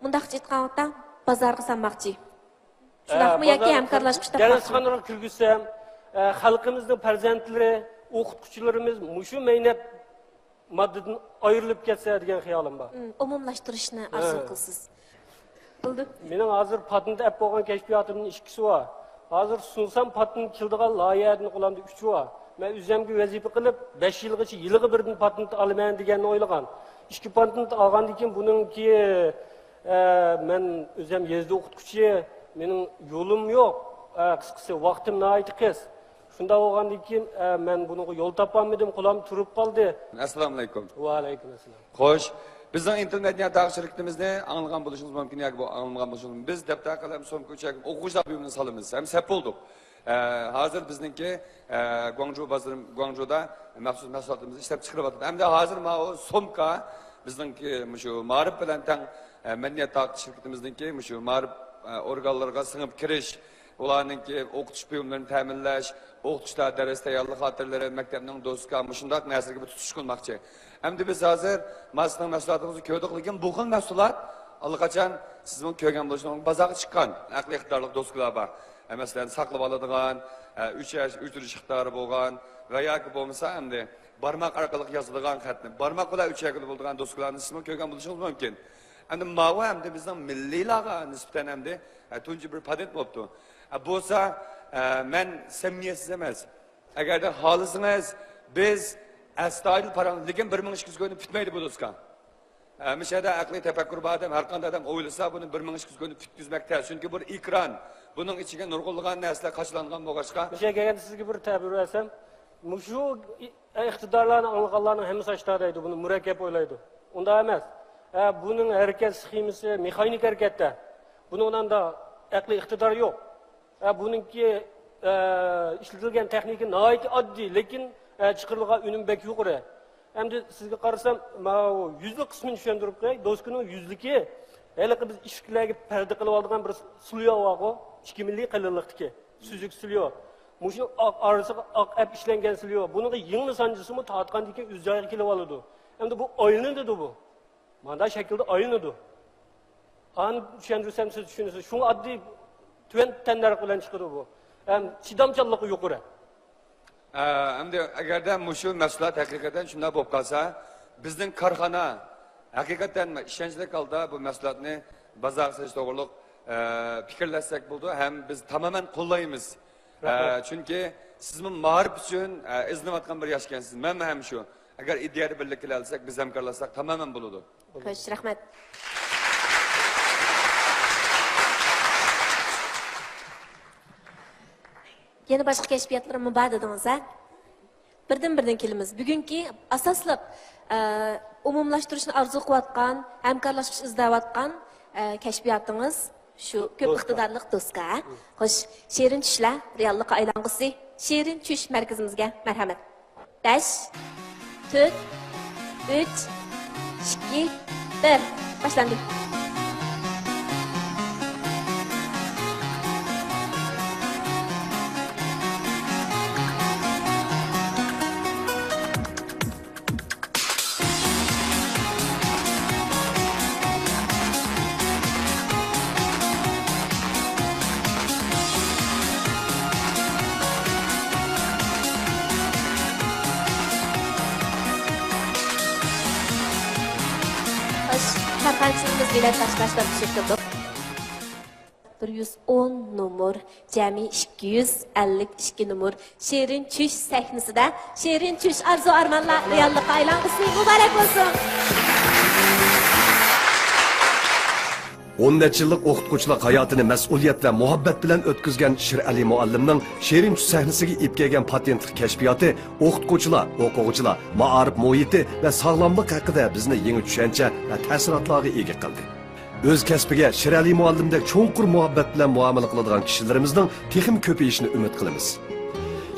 مۇنداقچە ئېيتقاندا، بازارغا سالماقچى. شۇنداقمۇ؟ ياكى ھەمكارلاشقۇچ تاپماقچى؟ دەرسخانىغا كىرگۈزسەم، ئە، خەلقىمىزنىڭ پەرزەنتلىرى، ئوقۇتقۇچىلىرىمىز مۇشۇ مەينەت ماددىدىن ئايرىلىپ كەتسە دېگەن خىيالىم بار. مم، ئومۇملاشتۇرۇشنى ئارزۇ قىلىسىز. بولدى. مېنىڭ ھازىر پاتېنت ئەپ بولغان كەشپىياتىمدىن ئىككىسى بار. ھازىر سۇنسام پاتېنت كېلىدىغان لايىھەدىن قولامدا ئۈچى بار. مەن ئۆزۈمگە ۋەزىپە قىلىپ، بەش يىلغىچە، يىلىغا بىردىن پاتېنت ئالىمەن دېگەننى ئويلىغان. ئىككى پاتېنت ئالغاندىن كېيىن بۇنىڭكى، ئە، مەن ئۆزۈم يېزىدا ئوقۇتقۇچى، مېنىڭ يولۇم يوق. ئە، قىسقىسى، ۋاقتىم ناھايىتى قىس. شۇنداق بولغاندىن كېيىن، ئە، مەن بۇنىڭغا يول تاپالمىدىم، قولام تۇرۇپ قالدى. ئەسسالامۇئەلەيكۇم. ۋەئەلەيكۇم ئەسسالام. خوش، بىزنىڭ ئىنتېل مەدەنىيەت تاغ شىركىتىمىزنى ئاڭلىغان بولۇشىڭىز مۇمكىن ياكى بۇ ئاڭلىمىغان بولۇشىڭىز مۇمكىن. بىز دەپتەر، قەلەم، سومكا، ئۈچەك ئوقۇغۇچىلار بۇيۇمىنى سالىمىز ھەم سەپ بولدۇق. ئە، ھازىر بىزنىڭكى، ئە، گۇاڭجۇ بازىرى، گۇاڭجۇدا مەخسۇس مەھسۇلاتلىرىمىزنى ئىشلەپ چىقىرىۋاتىدۇ. ئەمدى ھازىر ماۋۇ سومكا بىزنىڭكى مۇشۇ مائارىپ بىلەن تەڭ، ئە، مەدەنىيەت تاغ شىركىتىمىزنىڭكى مۇشۇ مائارىپ، ئە، ئورگانلىرىغا سىڭىپ كىرىش، ئۇلارنىڭكى ئوقۇتۇش بۇيۇملىرىنى تەمىنلەش، ئوقۇتقۇچىلار دەرس تەييارلىق خاتىرىلىرى، مەكتەپنىڭ دوسكا، مۇشۇنداق نەرسىلىرىگە بىر تۇتۇش قىلماقچى. ئەمدى بىز ھازىر مانا سىزنىڭ مەھسۇلاتىڭىزنى كۆردۇق، لېكىن بۇ خىل مەھسۇلات ئاللىقاچان سىزمۇ كۆرگەن بولۇشىڭىز بازارغا چىققان ئەقلىي ئىقتىدارلىق دوسكىلار بار. ئە، مەسىلەن، ساقلىۋالىدىغان، ئە، ئۆچۈرۈش، ئۆچۈرۈش ئىقتىدارى بولغان ۋە ياكى بولمىسا ئەمدى بارماق ئارقىلىق يازىدىغان خەتنى بارماق بىلەن ئۆچۈرگىلى بولىدىغان دوسكىلارنى سىزمۇ كۆرگەن بولۇشىڭىز مۇمكىن. ئەمدى ماۋۇ ئەمدى بىزنىڭ مىللىيلارغا نىسبەتەن ئەمدى، ئە، تۇنجى بىر پاتېنت بوپتۇ. ئە، بولسا، ئە، مەن سەمىمىيەتسىز ئەمەس. ئەگەردە خالىسىڭىز، بىز ئەستايىدىل پاراڭ، لېكىن بىر مىڭ ئىككى يۈز كوينى پۈتمەيدۇ بۇ دوسكا. ئە، مۇشۇ يەردە ئەقلىي تەپەككۇر بار ئادەم، ھەر قانداق ئادەم ئويلىسا، بۇنى بىر مىڭ ئىككى يۈز كوينى پۈتكۈزمەك تەس. چۈنكى بۇ ئېكران، بۇنىڭ ئىچىگە نۇرغۇنلىغان نەرسىلەر قاچىلانغان بولغاچقا. مۇشۇ يەرگە كەلگەندە سىزگە بىر تەبىر بەرسەم، مۇشۇ ئى-، ئىقتىدارلارنى ئاڭلىغانلارنىڭ ھەممىسى ئاشتا دەيدۇ، بۇنى مۇرەككەپ ئويلايدۇ. ئۇنداق ئەمەس. ئە، بۇنىڭ ھەرىكەت سخېمىسى مېخانىك ھەرىكەتتە. بۇنىڭ ئاندا ئەقلىي ئىقتىدارى يوق. ئە، بۇنىڭكى، ئە، ئىشلىتىلگەن تېخنىكا ناھايىتى ئاددىي، لېكىن، ئە، چىقىرىلغان ئۈنۈم بەك يۇقىرى. ئەمدى سىزگە قارىسام، ماۋۇ يۈزلۈك قىسمىنى چۈشەندۈرۈپ قوياي. دوسكىنىڭ يۈزلۈكى، ھېلىقى بىز ئىشىكلەرگە پەردە قىلىۋالىدىغان بىر سليو بارغۇ، ئىككى مىللى قېلىنلىقتىكى سۈزۈك سليو. مۇشۇ ئاق، ئارىسىغا ئاق ئەپ ئىشلەنگەن سليو. بۇنىڭغا يىڭنە سانجىسىمۇ تارتقاندىن كېيىن ئۆز جايىغا كېلىۋالىدۇ. ئەمدى بۇ ئايلىنىدۇ بۇ. مانا شەكىلدە ئايلىنىدۇ. ئانى چۈشەندۈرسەم سىز چۈشىنىسىز. شۇڭا ئاددىي تۆۋەن تەننەرخ بىلەن چىقىدۇ بۇ. ھەم چىدامچانلىقى يۇقىرى. ئە، ئەمدى ئەگەردە مۇشۇ مەھسۇلات ھەقىقەتەن شۇنداق بولۇپ قالسا، بىزنىڭ كارخانا ھەقىقەتەن ئىشەنچلىك ھالدا بۇ مەھسۇلاتنى بازارغا سېلىش توغرۇلۇق، ئە، پىكىرلەشسەك بولىدۇ ھەم بىز تامامەن قوللايمىز. ئە، رەھمەت. چۈنكى سىزمۇ مائارىپ ئۈچۈن، ئە، ئىزدىنىۋاتقان بىر ياش ئىكەنسىز. مەنمۇ ھەم شۇ. ئەگەر ئىدىيەدە بىرلىككە كېلەلىسەك، بىز ھەمكارلاشساق تامامەن بولىدۇ. خوش، رەھمەت. يەنە باشقا كەشپىياتلىرىممۇ بار دېدىڭىز، ھە؟ بىردىن-بىردىن كېلىمىز. بۈگۈنكى ئاساسلىق، ئە، ئومۇملاشتۇرۇشنى ئارزۇ قىلىۋاتقان، ھەمكارلاشقۇچ ئىزدەۋاتقان، ئە، كەشپىياتىڭىز شۇ كۆپ دوسكا. ئىقتىدارلىق دوسكا، ھە؟ خوش، شېرىن چۈشلەر رېئاللىققا ئايلانغۇسى شېرىن چۈش مەركىزىمىزگە مەرھەمەت. بەش، تۆت، ئۈچ، ئىككى، بىر. باشلاندى. خوش، كارخانىچىلىرىمىز بېلەت تاشلاشلار چۈشۈرتۈلدۇق. بىر يۈز ئون نومۇر، جەمئىي ئىككى يۈز ئەللىك ئىككى نومۇر شېرىن چۈش سەھنىسىدە شېرىن چۈش ئارزۇ ئارمانلار رېئاللىققا ئايلانغۇسى مۇبارەك بولسۇن! ئون نەچچە يىللىق ئوقۇتقۇچىلىق ھاياتىنى مەسئۇلىيەت ۋە مۇھەببەت بىلەن ئۆتكۈزگەن شىرئەلى مۇئەللىمنىڭ شېرىن چۈش سەھنىسىگە ئېلىپ كەلگەن پاتېنتلىق كەشپىياتى ئوقۇتقۇچىلار، ئوقۇغۇچىلار، مائارىپ مۇھىتى ۋە ساغلاملىق ھەققىدە بىزنى يېڭى چۈشەنچە ۋە تەسىراتلارغا ئىگە قىلدى. ئۆز كەسپىگە شىرئەلى مۇئەللىمدەك چوڭقۇر مۇھەببەت بىلەن مۇئامىلە قىلىدىغان كىشىلىرىمىزنىڭ تېخىمۇ كۆپىيىشىنى ئۈمىد قىلىمىز.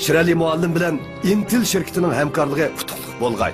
شىرئەلى مۇئەللىم بىلەن ئىنتىل شىركىتىنىڭ ھەمكارلىقى ئۇتۇقلۇق بولغاي!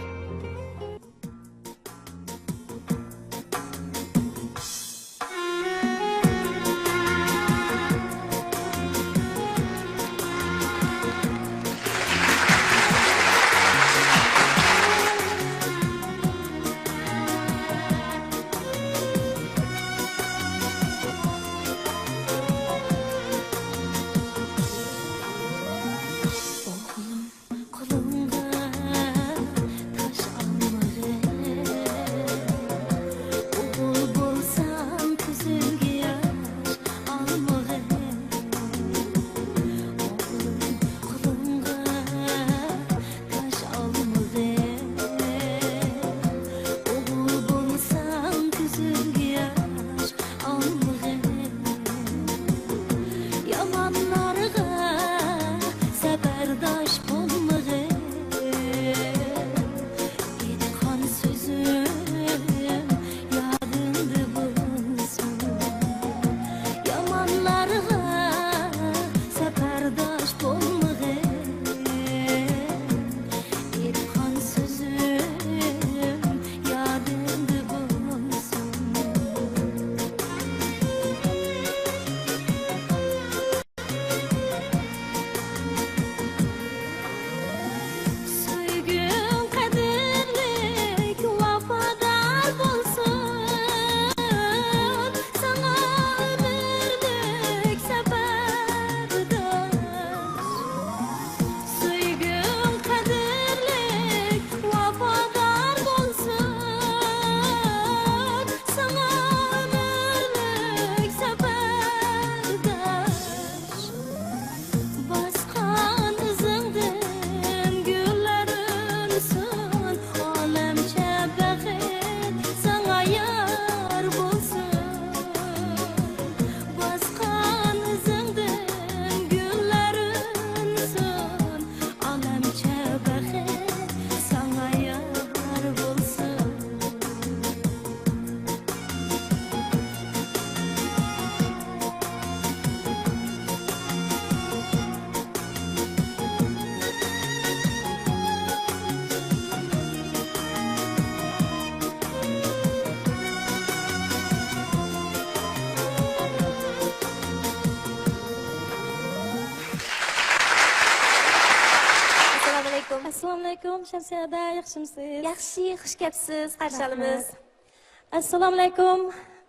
ئەسسالامۇئەلەيكۇم، شەمسىيە ھەدە، ياخشىمۇسىز؟ ياخشى، خۇش كەپسىز، قارشى ئالىمىز. رەھمەت. ئەسسالامۇئەلەيكۇم.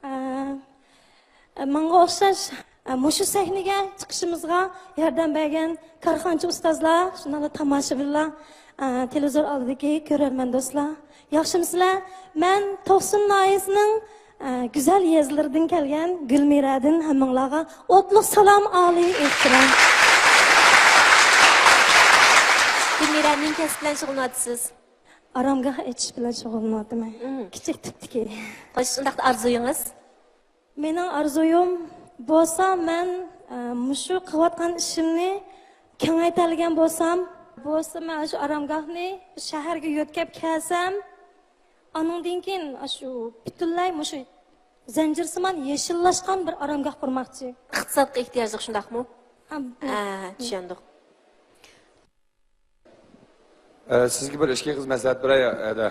ئە، ئە، ماڭا ئوخشاش، ئە، مۇشۇ سەھنىگە چىقىشىمىزغا ياردەم بەرگەن كارخانىچى ئۇستازلار، شۇنداقلا تاماشىبىنلار، ئە، تېلېۋىزور ئالدىدىكى كۆرەرمەن دوستلار، ياخشىمۇسىلەر؟ مەن توقسۇن ناھىيەسىنىڭ، ئە، گۈزەل يېزىلىرىدىن كەلگەن گۈلمىرەدىن ھەممىڭلارغا ئوتلۇق سالام، ئالىي ئېھتىرام. گۈلمىرە، نېمە كەسىپ بىلەن شۇغۇللىنىۋاتىسىز؟ ئارامگاھ ئېچىش بىلەن شۇغۇللىنىۋاتىمەن. مم. كىچىك تىپتىكى. خوش، ئۇنداقتا ئارزۇيىڭىز؟ مېنىڭ ئارزۇيۇم بولسا، مەن، ئە، مۇشۇ قىلىۋاتقان ئىشىمنى كېڭەيتەلىگەن بولسام، بولسا مەن شۇ ئارامگاھنى شەھەرگە يۆتكەپ كەلسەم، ئانىڭدىن كېيىن شۇ پۈتۈنلەي مۇشۇ زەنجىرسىمان يېشىللاشقان بىر ئارامگاھ قۇرماقچى. ئىقتىسادقا ئېھتىياجلىق، شۇنداقمۇ؟ ھە، بۇ. ئە، چۈشەندۇق. ئە، سىزگە بىر ئىككى قىز مەسلىھەت بېرەي، ھەدە.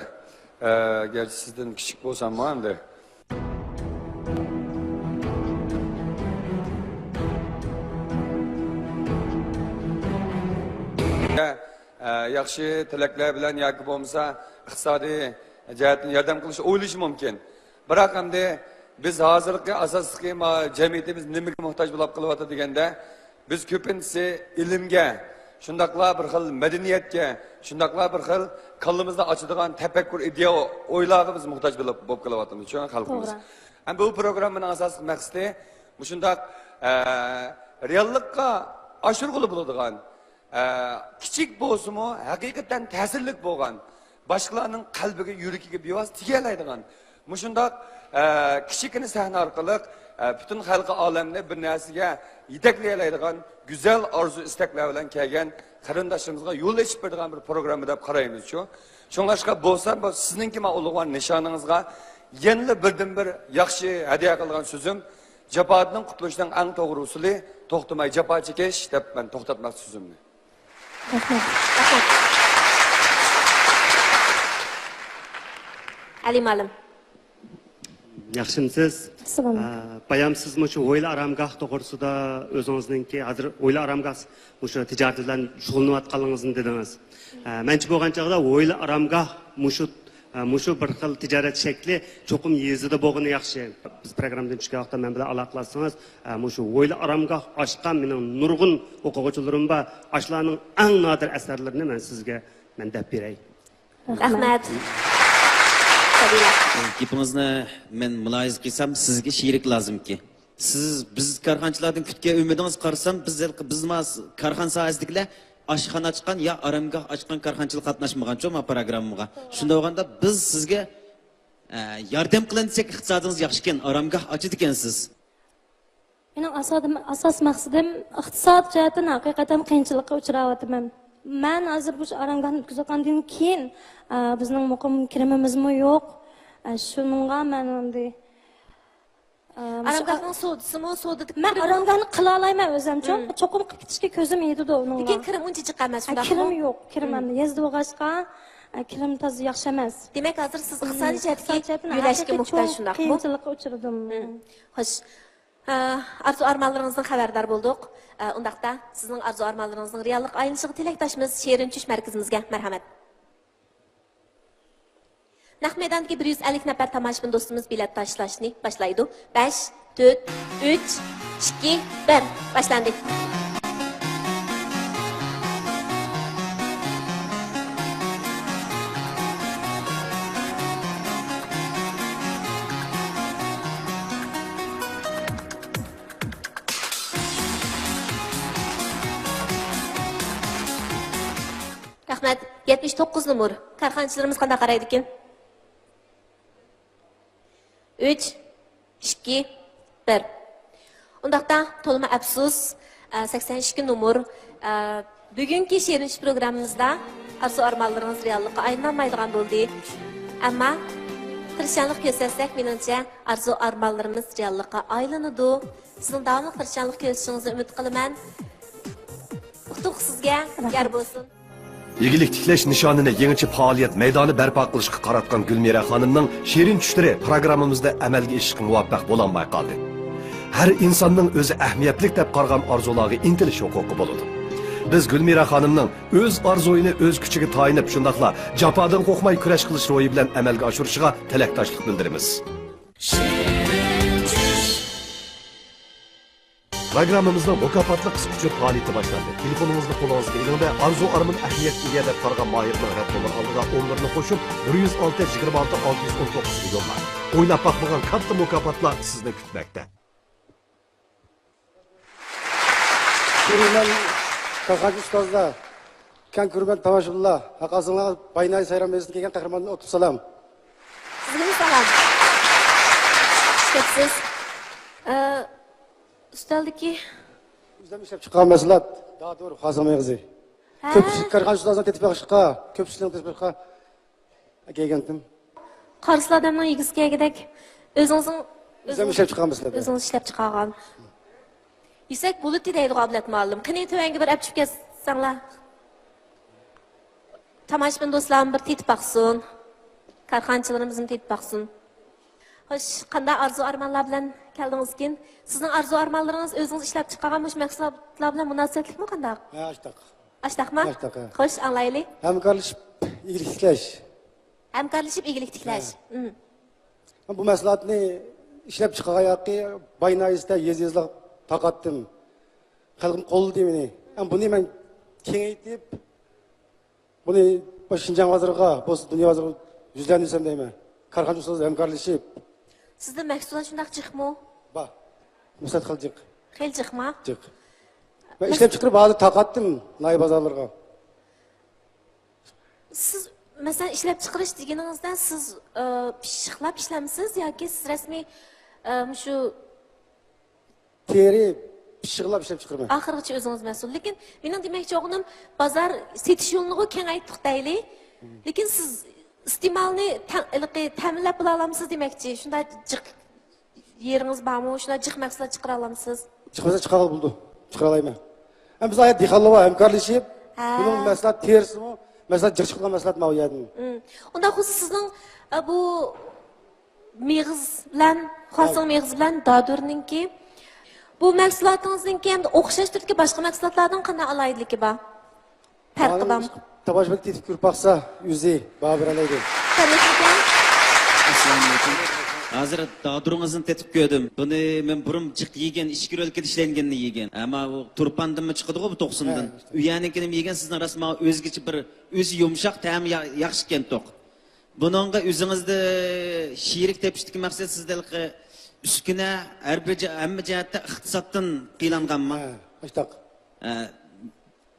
ئە، گەرچە سىزدىن كىچىك بولساممۇ ئەمدى. ئە، ئە، ياخشى تىلەكلەر بىلەن ياكى بولمىسا ئىقتىسادىي جەھەتتىن ياردەم قىلىش ئويلىشى مۇمكىن. بىراق ئەمدى بىز ھازىرقى ئاساسلىقى ما-، جەمئىيىتىمىز نېمىگە موھتاج بولۇپ قېلىۋاتىدۇ دېگەندە، بىز كۆپىنچىسى ئىلىمگە، شۇنداقلا بىر خىل مەدەنىيەتكە، شۇنداقلا بىر خىل كاللىمىزنى ئاچىدىغان تەپەككۇر، ئىدىيە، ئويلارغا بىز موھتاج بولۇپ، بولۇپ قېلىۋاتىمىز شۇ خەلقىمىز. توغرا. ھەم بۇ پروگراممىنىڭ ئاساسلىق مەقسىتى مۇشۇنداق، ئە، رېئاللىققا ئاشۇرغىلى بولىدىغان، ئە، كىچىك بولسىمۇ ھەقىقەتەن تەسىرلىك بولغان، باشقىلارنىڭ قەلبىگە، يۈرىكىگە بىۋاسىتە تېگەلەيدىغان، مۇشۇنداق، ئە، كىچىككىنە سەھنە ئارقىلىق، ئە، پۈتۈن خەلقى ئالەمنى بىر نەرسىگە يېتەكلىيەلەيدىغان گۈزەل ئارزۇ ئىستەكلەر بىلەن كەلگەن قېرىنداشلىرىمىزغا يول ئېچىپ بېرىدىغان بىر پروگرامما دەپ قارايمىزچۇ. شۇڭلاشقا بولسا، بۇ سىزنىڭكى ما ئۇلۇغۋار نىشانىڭىزغا يەنىلا بىردىن بىر ياخشى ھەدىيە قىلىدىغان سۆزۈم، جاپادىن قۇتۇلۇشنىڭ ئەڭ توغرا ئۇسۇلى توختىماي جاپا چېكىش، دەپ مەن توختاتماقچى سۆزۈمنى. رەھمەت. رەھمەت. ئەلى مۇئەللىم. ياخشىمسىز؟ ئەسسالامۇ ئەلەيكۇم. ئە، بايام سىز مۇشۇ ھويلا ئارامگاھ توغرىسىدا ئۆزىڭىزنىڭكى ھازىر ھويلا ئارامگاھ مۇشۇ تىجارىتى بىلەن شۇغۇللىنىۋاتقانلىقىڭىزنى دېدىڭىز. ئە، مەنچە بولغان چاغدا ھويلا ئارامگاھ مۇشۇ، ئە، مۇشۇ بىر خىل تىجارەت شەكلى چوقۇم يېزىدا بولغىنى ياخشى. بىز پروگراممىدىن چۈشكەن ۋاقىتتا مەن بىلەن ئالاقىلەشسىڭىز، ئە، مۇشۇ ھويلا ئارامگاھ ئاچقان مېنىڭ نۇرغۇن ئوقۇغۇچىلىرىم بار. ئاشۇلارنىڭ ئەڭ نادىر ئەسەرلىرىنى مەن سىزگە مەن دەپ بېرەي. رەھمەت. رەھمەت. گېپىڭىزنى مەن مۇلاھىزە قىلسام، سىزگە شېرىك لازىمكى. سىز، بىز كارخانىچىلاردىن كۈتكەن ئۈمىدىڭىز قارىسام، بىز، بىز ما-، كارخانا ساھەسىدىكىلەر ئاشخانا ئاچقان يا ئارامگاھ ئاچقان كارخانىچىلار قاتناشمىغانچۇ ما پروگراممىغا. شۇنداق بولغاندا بىز سىزگە، ئە، ياردەم قىلىن دېسەك، ئىقتىسادىڭىز ياخشىكەن، ئارامگاھ ئاچىدىكەنسىز. مېنىڭ ئاسادىم-، ئاساس مەقسىتىم، ئىقتىساد جەھەتتىن ھەقىقەتەن قىيىنچىلىققا ئۇچراۋاتىمەن. مەن ھازىر بۇ ئارامگاھنى ئۆتكۈزۈۋاتقاندىن كېيىن، ئە، بىزنىڭ مۇقىم كىرىمىمىزمۇ يوق. ئە، شۇنىڭغا مەن ئەمدى، ئە، مۇشۇ ئارامگاھنىڭ سودىسىمۇ، سودىدىكى مەن كىرىمى ئارامگاھنى قىلالايمەن ئۆزۈمچۇ. مم. چوقۇم قىلىپ كېتىشكە كۆزۈم يېتىدۇ ئۇنىڭغا. لېكىن كىرىم ئۇنچە جىق ئەمەس، ئە، شۇنداقمۇ؟ كىرىم يوق، كىرىم مم. ئەمدى يېزىدا بولغاچقا، ئە، كىرىم تازا ياخشى ئەمەس. دېمەك، ھازىر سىز ئىقتىسادىي مم، جەھەتتىن ئىقتىساد جەھەتتىن يۆلەشكە ھەقىقىي موھتاج، چوڭ شۇنداقمۇ؟ قىيىنچىلىققا ئۇچرىدىم. مم. خوش. ئارزۇ ئارمانلىرىڭىزدىن خەۋەردار بولدۇق. ئۇنداقتا سىزنىڭ ئارزۇ ئارمانلىرىڭىزنىڭ رېئاللىققا ئايلىنىشىغا تىلەكداشمىز شېرىن چۈش مەركىزىمىزگە. مەرھەمەت. نەق مەيداندىكى بىر يۈز ئەللىك نەپەر تاماشىبىن دوستىمىز بېلەت تاشلاشنى باشلايدۇ. بەش، تۆت، ئۈچ، ئىككى، بىر. باشلاندى. رەھمەت. يەتمىش توققۇز نومۇر. كارخانىچىلىرىمىز قانداق قارايدىكىن؟ ئۈچ، ئىككى، بىر. ئۇنداقتا تولىمۇ ئەپسۇس، ئە، سەكسەن ئىككى نومۇر، ئە، بۈگۈنكى شېرىن چۈش پروگراممىمىزدا ئارزۇ ئارمانلىرىڭىز رېئاللىققا ئايلىنالمايدىغان بولدى. ئەمما تىرىشچانلىق كۆرسەتسەك، مېنىڭچە ئارزۇ ئارمانلىرىمىز رېئاللىققا ئايلىنىدۇ. سىزنىڭ داۋاملىق تىرىشچانلىق كۆرسىتىشىڭىزنى ئۈمىد قىلىمەن. ئۇتۇق سىزگە يار بولسۇن. ئىگىلىك تىكلەش نىشانىنى يېڭىچە پائالىيەت مەيدانى بەرپا قىلىشقا قاراتقان گۈلمىرە خانىمنىڭ شېرىن چۈشلىرى پروگراممىمىزدا ئەمەلگە ئېشىشقا مۇۋەپپەق بولالماي قالدى. ھەر ئىنساننىڭ ئۆزى ئەھمىيەتلىك دەپ قارىغان ئارزۇلارغا ئىنتىلىش ھوقۇقى بولىدۇ. بىز گۈلمىرا خانىمنىڭ ئۆز ئارزۇيىنى ئۆز كۈچىگە تايىنىپ، شۇنداقلا جاپادىن قورقماي كۈرەش قىلىش روھى بىلەن ئەمەلگە ئاشۇرۇشىغا تىلەكداشلىق بىلدۈرىمىز. پروگراممىمىزنىڭ مۇكاپاتلىق قىسقا ئۇچۇر پائالىيىتى باشلاندى. تېلېفونىڭىزنى قولىڭىزغا ئېلىڭ-دە، ئارزۇ ئارمان ئەھمىيەتكە ئىيە دەپ قارىغان ماھىرنىڭ رەت نومۇر ئالدىغا ئون بىرنى قوشۇپ، بىر يۈز ئالتە، يىگىرمە ئالتە، ئالتە يۈز ئون توققۇزغا يوللاڭ. ئويلاپ باقمىغان كاتتا مۇكاپاتلار سىزنى كۈتمەكتە. كۆرۈرمەن، كارخانىچى ئۇستازلار، كەڭ كۆرۈرمەن تاماشىبىنلار، ھەققاسىڭلار بايناي سايرام مەيدىسىدىن كەلگەن قەھرىماندىن ئوتلۇق سالام. سىزگىمۇ سالام. خۇش كەپسىز. ئە، ئۈستەلدىكى ئۆزۈم ئىشلەپ چىققان مەھسۇلات، دادۇر، خاسىڭ مېغىزى. ھە؟ كۆپچىلىك كارخانىچى ئۇستازلار تېتىپ بېقىشقا، كۆپچىلىكنىڭ تېتىپ بېقىشقا كەلگەنتىم. قارىسىلا ئادەمنىڭ يېگۈسى كەلگۈدەك. ئۆزىڭىزنىڭ، ئۆزىڭىز ئىشلەپ چىقارمىسىلەر. ئۆزىڭىز ئىشلەپ چىقارغان. يۈسەك بۇلۇتى دەيدىغۇ ئابلەت مۇئەللىم. قېنى، تۆۋەنگە بىر ئەپ چۈشۈپ كەتسەڭلار. تاماشىبىن دوستلارمۇ بىر تېتىپ باقسۇن. كارخانىچىلىرىمىزمۇ تېتىپ باقسۇن. خوش، قانداق ئارزۇ ئارمانلار بىلەن كەلدىڭىزكىن؟ سىزنىڭ ئارزۇ ئارمانلىرىڭىز ئۆزىڭىز ئىشلەپ چىقارغان مۇشۇ مەھسۇلاتلار بىلەن مۇناسىۋەتلىكمۇ قانداق؟ ھە، ئاشتاق. ئاشتاقما؟ ئاشتاق، ھە. خوش، ئاڭلايلى. ھەمكارلىشىپ ئىگىلىك تىكلەش. ھەمكارلىشىپ ئىگىلىك تىكلەش. ھە. مم. بۇ مەھسۇلاتنى ئىشلەپ چىقارغان ياقى باي ناھىيەسىدە يېزا-يېزىلىق تارقاتتىم. خەلقىم قوللىدى مېنى. ھەم بۇنى مەن كېڭەيتىپ، بۇنى شىنجاڭ بازىرىغا، بولسا دۇنيا بازىرىغا يۈزلەندۈرسەم دەيمەن. كارخانىچى ئۇستازلار ھەمكارلىشىپ. سىزدە مەھسۇلات شۇنداق جىقمۇ؟ بار. مۇسات خىل جىق. خېلى جىقما؟ جىق. مەن ئىشلەپ چىقىرىپ ھازىر تارقاتتىم ناھىيە بازارلىرىغا. سىز، مەسىلەن، ئىشلەپ چىقىرىش دېگىنىڭىزدە سىز، ئە، پىششىقلاپ ئىشلەمسىز ياكى سىز رەسمىي، ئە، مۇشۇ تېرىپ، پىششىقلاپ ئىشلەپ چىقىرىمەن. ئاخىرغىچە ئۆزىڭىز مەسئۇل. لېكىن مېنىڭ دېمەكچى بولغىنىم، بازار سېتىش يولىنىغۇ كېڭەيتتۇق دەيلى. لېكىن سىز ئىستېمالنى تەڭ-، ھېلىقى تەمىنلەپ بولالايمسىز دېمەكچى. شۇنداق جىق يېرىڭىز بارمۇ؟ شۇنداق جىق مەھسۇلات چىقىرالايمسىز؟ جىق مەھسۇلات چىقارغىلى بولىدۇ. چىقىرالايمەن. ھەم بىز ئايەت دېھقانلار بار، ھەمكارلىشىپ، ھە، بۇنىڭ مەھسۇلات تېرىسىمۇ، مەھسۇلات جىق چىقىدىغان مەھسۇلات ماۋۇ يەردىن. مم. ئۇنداق بولسا سىزنىڭ، ئە، بۇ مېغىز بىلەن، خاسىڭ مېغىز بىلەن دادۇرنىڭكى، بۇ مەھسۇلاتىڭىزنىڭكى ھەمدە ئوخشاش تۈردىكى باشقا مەھسۇلاتلاردىن قانداق ئالاھىدىلىكى بار؟ پەرقى بارمۇ؟ تاماشىبىنلار تېتىپ كۆرۈپ باقسا، ئۆزى باھا بېرەلەيدۇ. تەبىئىي. ئەسسالامۇئەلەيكۇم. ھازىر دادۇرىڭىزنى تېتىپ كۆردۈم. بۇنى مەن بۇرۇن جىق يېگەن، ئىچكىرى ئۆلكىدە ئىشلەنگەندە يېگەن. ئەمما ئۇ تۇرپاندىنمۇ چىقىدىغۇ بۇ توقسۇندىن. ھە. ئۇ يەرنىڭكىنىمۇ يېگەن، سىزنىڭ راست ماڭا ئۆزگىچە بىر، ئۆزى يۇمشاق، تەمى يا-، ياخشى ئىكەن توق. بۇنىڭغا ئۆزىڭىزدە شېرىك تېپىشتىكى مەقسەت سىزدە ھېلىقى ئۈسكۈنە، ھەر بىر جە-، ھەممە جەھەتتە ئىقتىسادتىن قىيلانغانمۇ؟ ھە، ئاشتاق. ھە.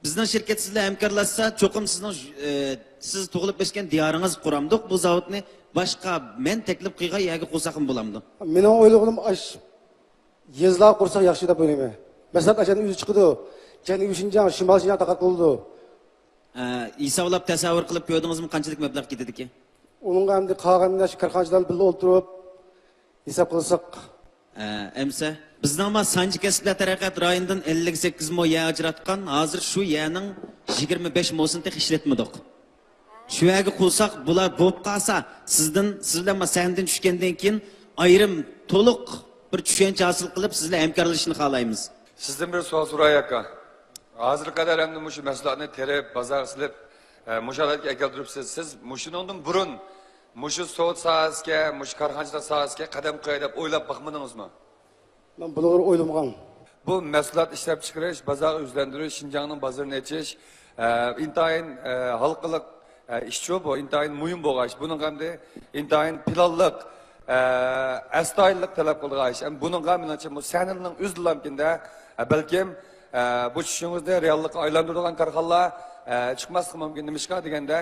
بىزنىڭ شىركەت سىز بىلەن ھەمكارلاشسا، چوقۇم سىزنىڭ، ئە، سىز تۇغۇلۇپ ئۆسكەن دىيارىڭىزغا قۇرامدۇق. بۇ زاۋۇتنى باشقا مەن تەكلىپ قىلغان يەرگە قۇرساقمۇ بولامدۇ؟ مېنىڭ ئويلىغىنىم ئاش يېزىلارغا قۇرساق ياخشى دەپ ئويلايمەن. مەسىلەن، ئاشۇ يەردىن ئۆزى چىقىدۇ. جەنۇبىي شىنجاڭ، شىمالىي شىنجاڭ تارقاتقىلى بولىدۇ. ئە، ھېسابلاپ تەسەۋۋۇر قىلىپ كۆردىڭىزمۇ، قانچىلىك مەبلەغ كېتىدىكەن؟ ئۇنىڭغا ئەمدى قالغان شۇ كارخانىچىلار بىللە ئولتۇرۇپ، ھېساب قىلساق. ئە، ئەمسە، بىزنىڭ ما سانجى كەسىپلەر تەرەققىيات رايونىدىن ئەللىك سەككىز مو يەر ئاجراتقان، ھازىر شۇ يەرنىڭ يىگىرمە بەش موسىنى تېخى ئىشلەتمىدۇق. شۇ يەرگە قۇرساق، بۇلار بولۇپ قالسا، سىزدىن، سىز بىلەن ما سەھنىدىن چۈشكەندىن كېيىن ئايرىم، تولۇق بىر چۈشەنچە ھاسىل قىلىپ، سىز بىلەن ھەمكارلىشىشنى خالايمىز. سىزدىن بىر سوئال سوراي، ئاكا. ھازىرغا قەدەر ئەمدى مۇشۇ مەھسۇلاتنى تېرىپ، بازارغا سېلىپ، ئە، مۇشۇ ھالەتكە ئەكەلدۈرۈپسىز. سىز مۇشۇنىڭدىن بۇرۇن مۇشۇ سودا ساھەسىگە، مۇشۇ كارخانىچىلىق ساھەسىگە قەدەم قوياي دەپ ئويلاپ باقمىدىڭىزمۇ؟ مەن بۇنىڭغا ئويلىمىغان. بۇ مەھسۇلات ئىشلەپچىقىرىش، بازارغا يۈزلەندۈرۈش، شىنجاڭنىڭ بازىرىنى ئېچىش، ئە، ئىنتايىن، ئە، ھالقىلىق، ئە، ئىشچۇ بۇ، ئىنتايىن مۇھىم بولغان ئىش. بۇنىڭغا ئەمدى ئىنتايىن پىلانلىق، ئە، ئەستايىدىللىق تەلەپ قىلىدىغان ئىش. ئەمدى بۇنىڭغا مېنىڭچە بۇ سەھنىنىڭ ئۆزىدىلا مۇمكىن-دە، ئە، بەلكىم، ئە، بۇ چۈشىڭىزنى رېئاللىققا ئايلاندۇرىدىغان كارخانىلار، ئە، چىقماسلىقى مۇمكىن. نېمىشقا دېگەندە،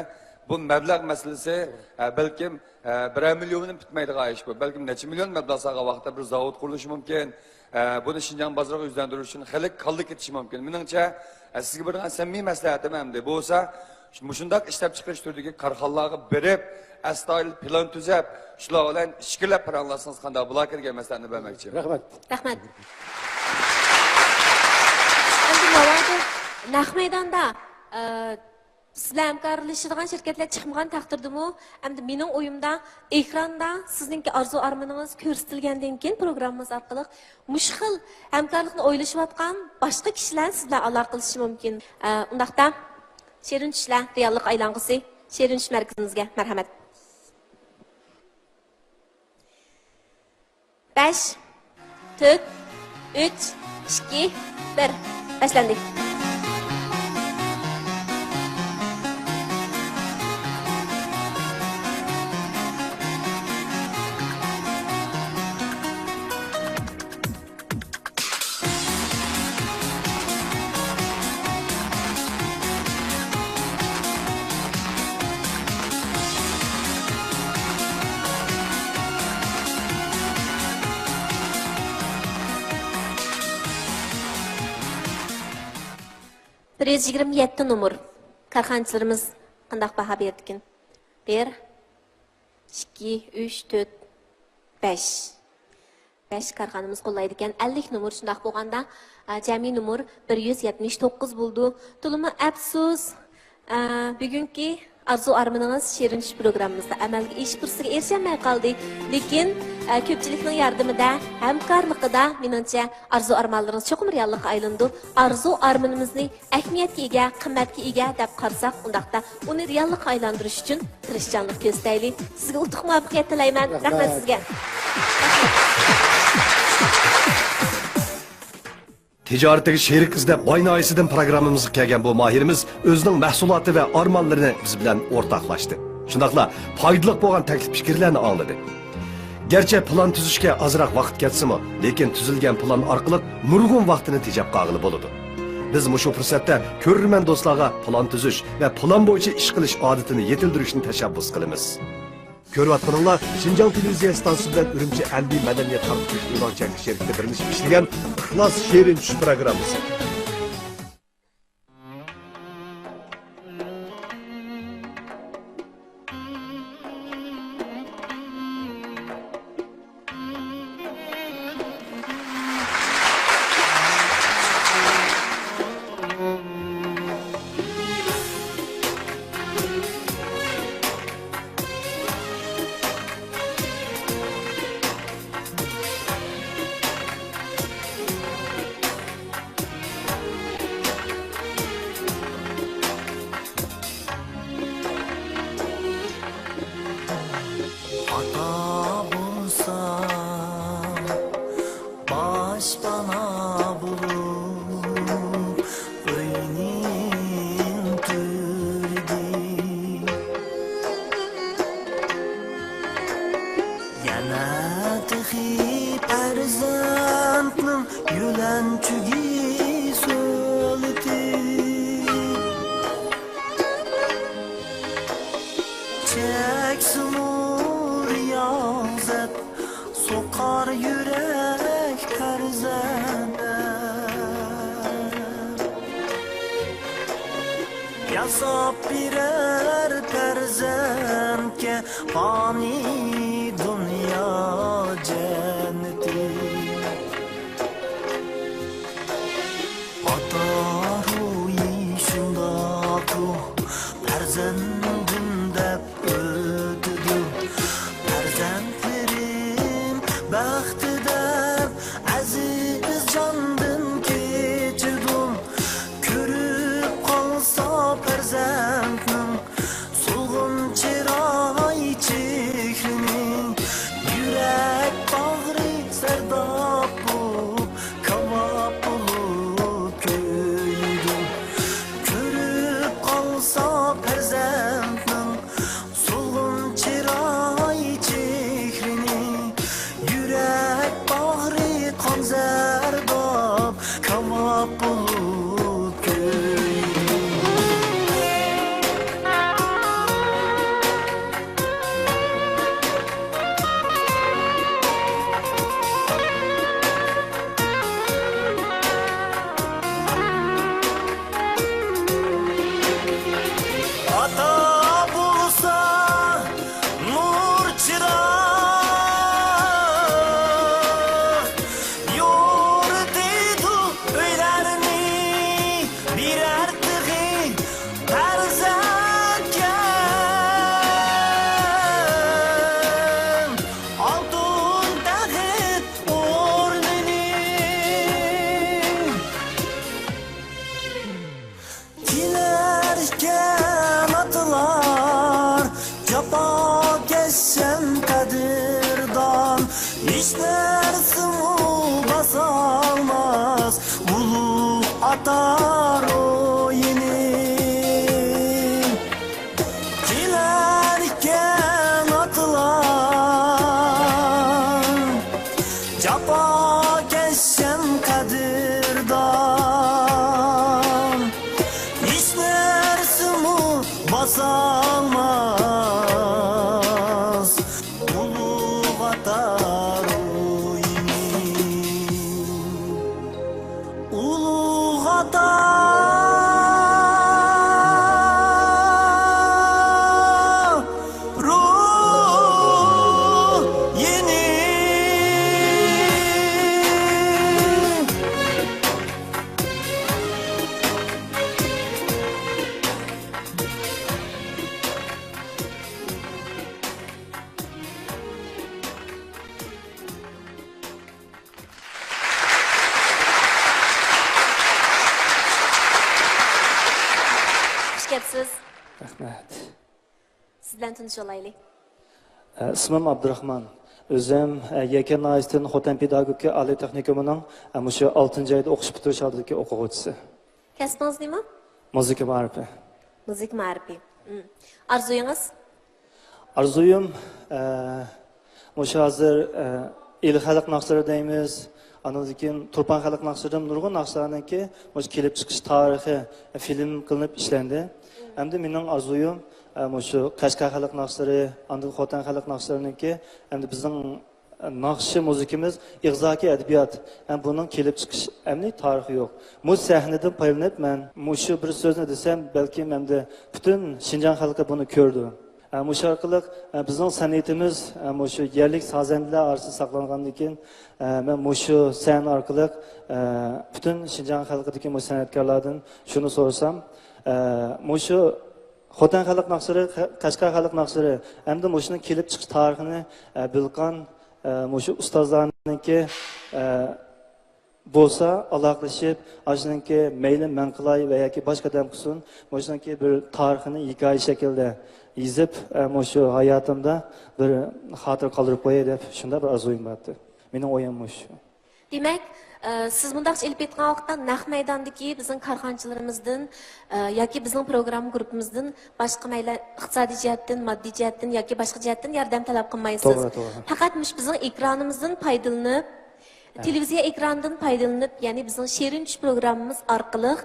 بۇ مەبلەغ مەسىلىسى، ئە، بەلكىم، ئە، بىرەر مىليون بىلەن پۈتمەيدىغان ئىش بۇ. بەلكىم نەچچە مىليون مەبلەغ سالغان ۋاقىتتا بىر زاۋۇت قۇرۇلۇشى مۇمكىن. ئە، بۇنى شىنجاڭ بازىرىغا يۈزلەندۈرۈش ئۈچۈن خېلى كاللا كېتىشى مۇمكىن. مېنىڭچە، ئە، سىزگە بېرىدىغان سەمىمىي مەسلىھەتىم ئەمدى بولسا، مۇشۇنداق ئىشلەپچىقىرىش تۈرىدىكى كارخانىلارغا بېرىپ، ئەستايىدىل پىلان تۈزەپ، شۇلار بىلەن ئىچكىرىلەپ پاراڭلاشسىڭىز قانداق بولاكى دېگەن مەسلىھەتنى بەرمەكچى. رەھمەت. رەھمەت. ئەمدى ناۋادا نەق مەيداندا، ئە، سىز بىلەن ھەمكارلىشىدىغان شىركەتلەر چىقمىغان تەقدىردىمۇ، ئەمدى مېنىڭ ئويۇمدا، ئېكراندا سىزنىڭكى ئارزۇ ئارمىنىڭىز كۆرسىتىلگەندىن كېيىن، پروگراممىمىز ئارقىلىق مۇشۇ خىل ھەمكارلىقنى ئويلىشىۋاتقان باشقا كىشىلەر سىز بىلەن ئالاقىلىشىشى مۇمكىن. ئە، ئۇنداقتا، شېرىن چۈشلەر رېئاللىققا ئايلانغۇسى، شېرىن چۈش مەركىزىمىزگە مەرھەمەت. بەش، تۆت، ئۈچ، ئىككى، بىر. باشلاندى. بىر يۈز يىگىرمە يەتتە نومۇر كارخانىچىلىرىمىز قانداق باھا بېرىدىكىن؟ بىر، ئىككى، ئۈچ، تۆت، بەش. بەش كارخانىمىز قوللايدىكەن. ئەللىك نومۇر، شۇنداق بولغاندا، ئا، جەمئىي نومۇر بىر يۈز يەتمىش توققۇز بولىدۇ. تولىمۇ ئەپسۇس، ئا، بۈگۈنكى ئارزۇ ئارمىنىڭىز شېرىن چۈش پروگراممىمىزدا ئەمەلگە ئېشىش پۇرسىتىگە ئېرىشەلمەي قالدى. لېكىن، ئا، كۆپچىلىكنىڭ ياردىمىدە، ھەمكارلىقىدا، مېنىڭچە، ئارزۇ ئارمانلىرىڭىز چوقۇم رېئاللىققا ئايلىنىدۇ. ئارزۇ ئارمىنىمىزنى ئەھمىيەتكە ئىگە، قىممەتكە ئىگە دەپ قارىساق، ئۇنداقتا ئۇنى رېئاللىققا ئايلاندۇرۇش ئۈچۈن تىرىشچانلىق كۆرسىتەيلى. سىزگە ئۇتۇق، مۇۋەپپەقىيەت تىلەيمەن. رەھمەت. رەھمەت سىزگە. تىجارىتىگە شېرىك ئىزدەپ باي ناھىيەسىدىن پروگراممىمىزغا كەلگەن بۇ ماھىرىمىز ئۆزىنىڭ مەھسۇلاتى ۋە ئارمانلىرىنى بىز بىلەن ئورتاقلاشتى. شۇنداقلا پايدىلىق بولغان تەكلىپ پىكىرلەرنى ئاڭلىدى. گەرچە پىلان تۈزۈشكە ئازراق ۋاقىت كەتسىمۇ، لېكىن تۈزۈلگەن پىلان ئارقىلىق نۇرغۇن ۋاقتىنى تېجەپ قالغىلى بولىدۇ. بىز مۇشۇ پۇرسەتتە كۆرۈرمەن دوستلارغا پىلان تۈزۈش ۋە پىلان بويىچە ئىش قىلىش ئادىتىنى يېتىلدۈرۈشنى تەشەببۇس قىلىمىز. كۆرۈۋاتقىنىڭلار شىنجاڭ تېلېۋىزىيە ئىستانسىسى بىلەن ئۈرۈمچى ئەنبى مەدەنىيەت تارقىتىش ئېلان چەكلىك شىركىتى بىرلىشىپ ئىشلىگەن ئىخلاس شېرىن چۈش پروگراممىسى. ئاتا بولسا باشپانا بولۇپ ئۆينىڭ تۈۋىدە. يەنە تېخى پەرزەنتنىڭ يۆلەنچۈكى سۆلىتى. چەكسىمۇ رىيازەت، سوقار يۈرەك پەرزەنتكە. ياساپ بېرەر پەرزەنتكە پانىي دۇنيا جەننىتى. ئاتا روھى شۇنداق روھ، پەرزەنتىم دەپ ئۆتىدۇ. پەرزەنتلىرىم بەختى دەپ ئەزىز جاندىن كېچىدۇ. كۆرۈپ قالسا پەرزەنتنىڭ سولغۇن چىراي چېھرىنى، سىز بىلەن تونۇشۇۋالايلى. ئە، ئىسمىم ئابدۇراخمان. ئۆزۈم، ئە، يەكەن ناھىيەسىدىن خوتەن پېداگوگىكا ئالىي تېخنىكومىنىڭ، ئە، مۇشۇ ئالتىنچى ئايدا ئوقۇش پۈتتۈرۈش ھالىتىدىكى ئوقۇغۇچىسى. كەسپىڭىز نېمە؟ مۇزىكا مائارىپى. مۇزىكا مائارىپى. مم. ئارزۇيىڭىز؟ ئارزۇيۇم، ئە، مۇشۇ ھازىر، ئە، ئىلى خەلق ناخشىلىرى دەيمىز، ئاندىن كېيىن تۇرپان خەلق ناخشىلىرى، نۇرغۇن ناخشىلارنىڭكى مۇشۇ كېلىپ چىقىش تارىخى، ئە، فىلىم قىلىنىپ ئىشلەندى. ھەمدە مېنىڭ ئارزۇيۇم، ئە، مۇشۇ قەشقەر خەلق ناخشىلىرى، ئاندىن خوتەن خەلق ناخشىلىرىنىڭكى، ئەمدى بىزنىڭ، ئە، ناخشا مۇزىكىمىز ئېغىزاكى ئەدەبىيات، ھەم بۇنىڭ كېلىپ چىقىش ئەمەلىي تارىخى يوق. مۇشۇ سەھنىدىن پايدىلىنىپ، مەن مۇشۇ بىر سۆزنى دېسەم، بەلكىم ئەمدى پۈتۈن شىنجاڭ خەلقى بۇنى كۆرىدۇ. ئە، مۇشۇ ئارقىلىق، ئە، بىزنىڭ سەنئىتىمىز، ئە، مۇشۇ يەرلىك سازەندىلەر ئارىسىدا ساقلانغاندىن كېيىن، ئە، مەن مۇشۇ سەھنە ئارقىلىق، ئە، پۈتۈن شىنجاڭ خەلقىدىكى مۇشۇ سەنئەتكارلاردىن شۇنى سورىسام، ئە، مۇشۇ خوتەن خەلق ناخشىلىرى، خە-، قەشقەر خەلق ناخشىلىرى ھەمدە مۇشۇنىڭ كېلىپ چىقىش تارىخىنى، ئە، بىلغان، ئە، مۇشۇ ئۇستازلارنىڭكى، ئە، بولسا ئالاقىلىشىپ، ئاشۇنىڭكى مەيلى مەن قىلاي ۋە ياكى باشقا ئادەم قىلسۇن، مۇشۇنىڭكى بىر تارىخىنى ھېكايە شەكلىدە يېزىپ، ئە، مۇشۇ ھاياتىمدا بىر خاتىرە قالدۇرۇپ قوياي دەپ شۇنداق بىر ئارزۇيۇم بارتى. مېنىڭ ئويۇم مۇشۇ. دېمەك، ئە، سىز مۇنداقچە ئېلىپ ئېيتقان ۋاقىتتا نەق مەيداندىكى بىزنىڭ كارخانىچىلىرىمىزدىن، ئە، ياكى بىزنىڭ پروگرامما گۇرۇپپىمىزدىن باشقا مەيلى ئىقتىسادىي جەھەتتىن، ماددىي جەھەتتىن، ياكى باشقا جەھەتتىن ياردەم تەلەپ قىلمايسىز. توغرا، توغرا. پەقەت مۇشۇ بىزنىڭ ئېكرانىمىزدىن پايدىلىنىپ، تېلېۋىزىيە ئېكرانىدىن پايدىلىنىپ، يەنى بىزنىڭ شېرىن چۈش پروگراممىمىز ئارقىلىق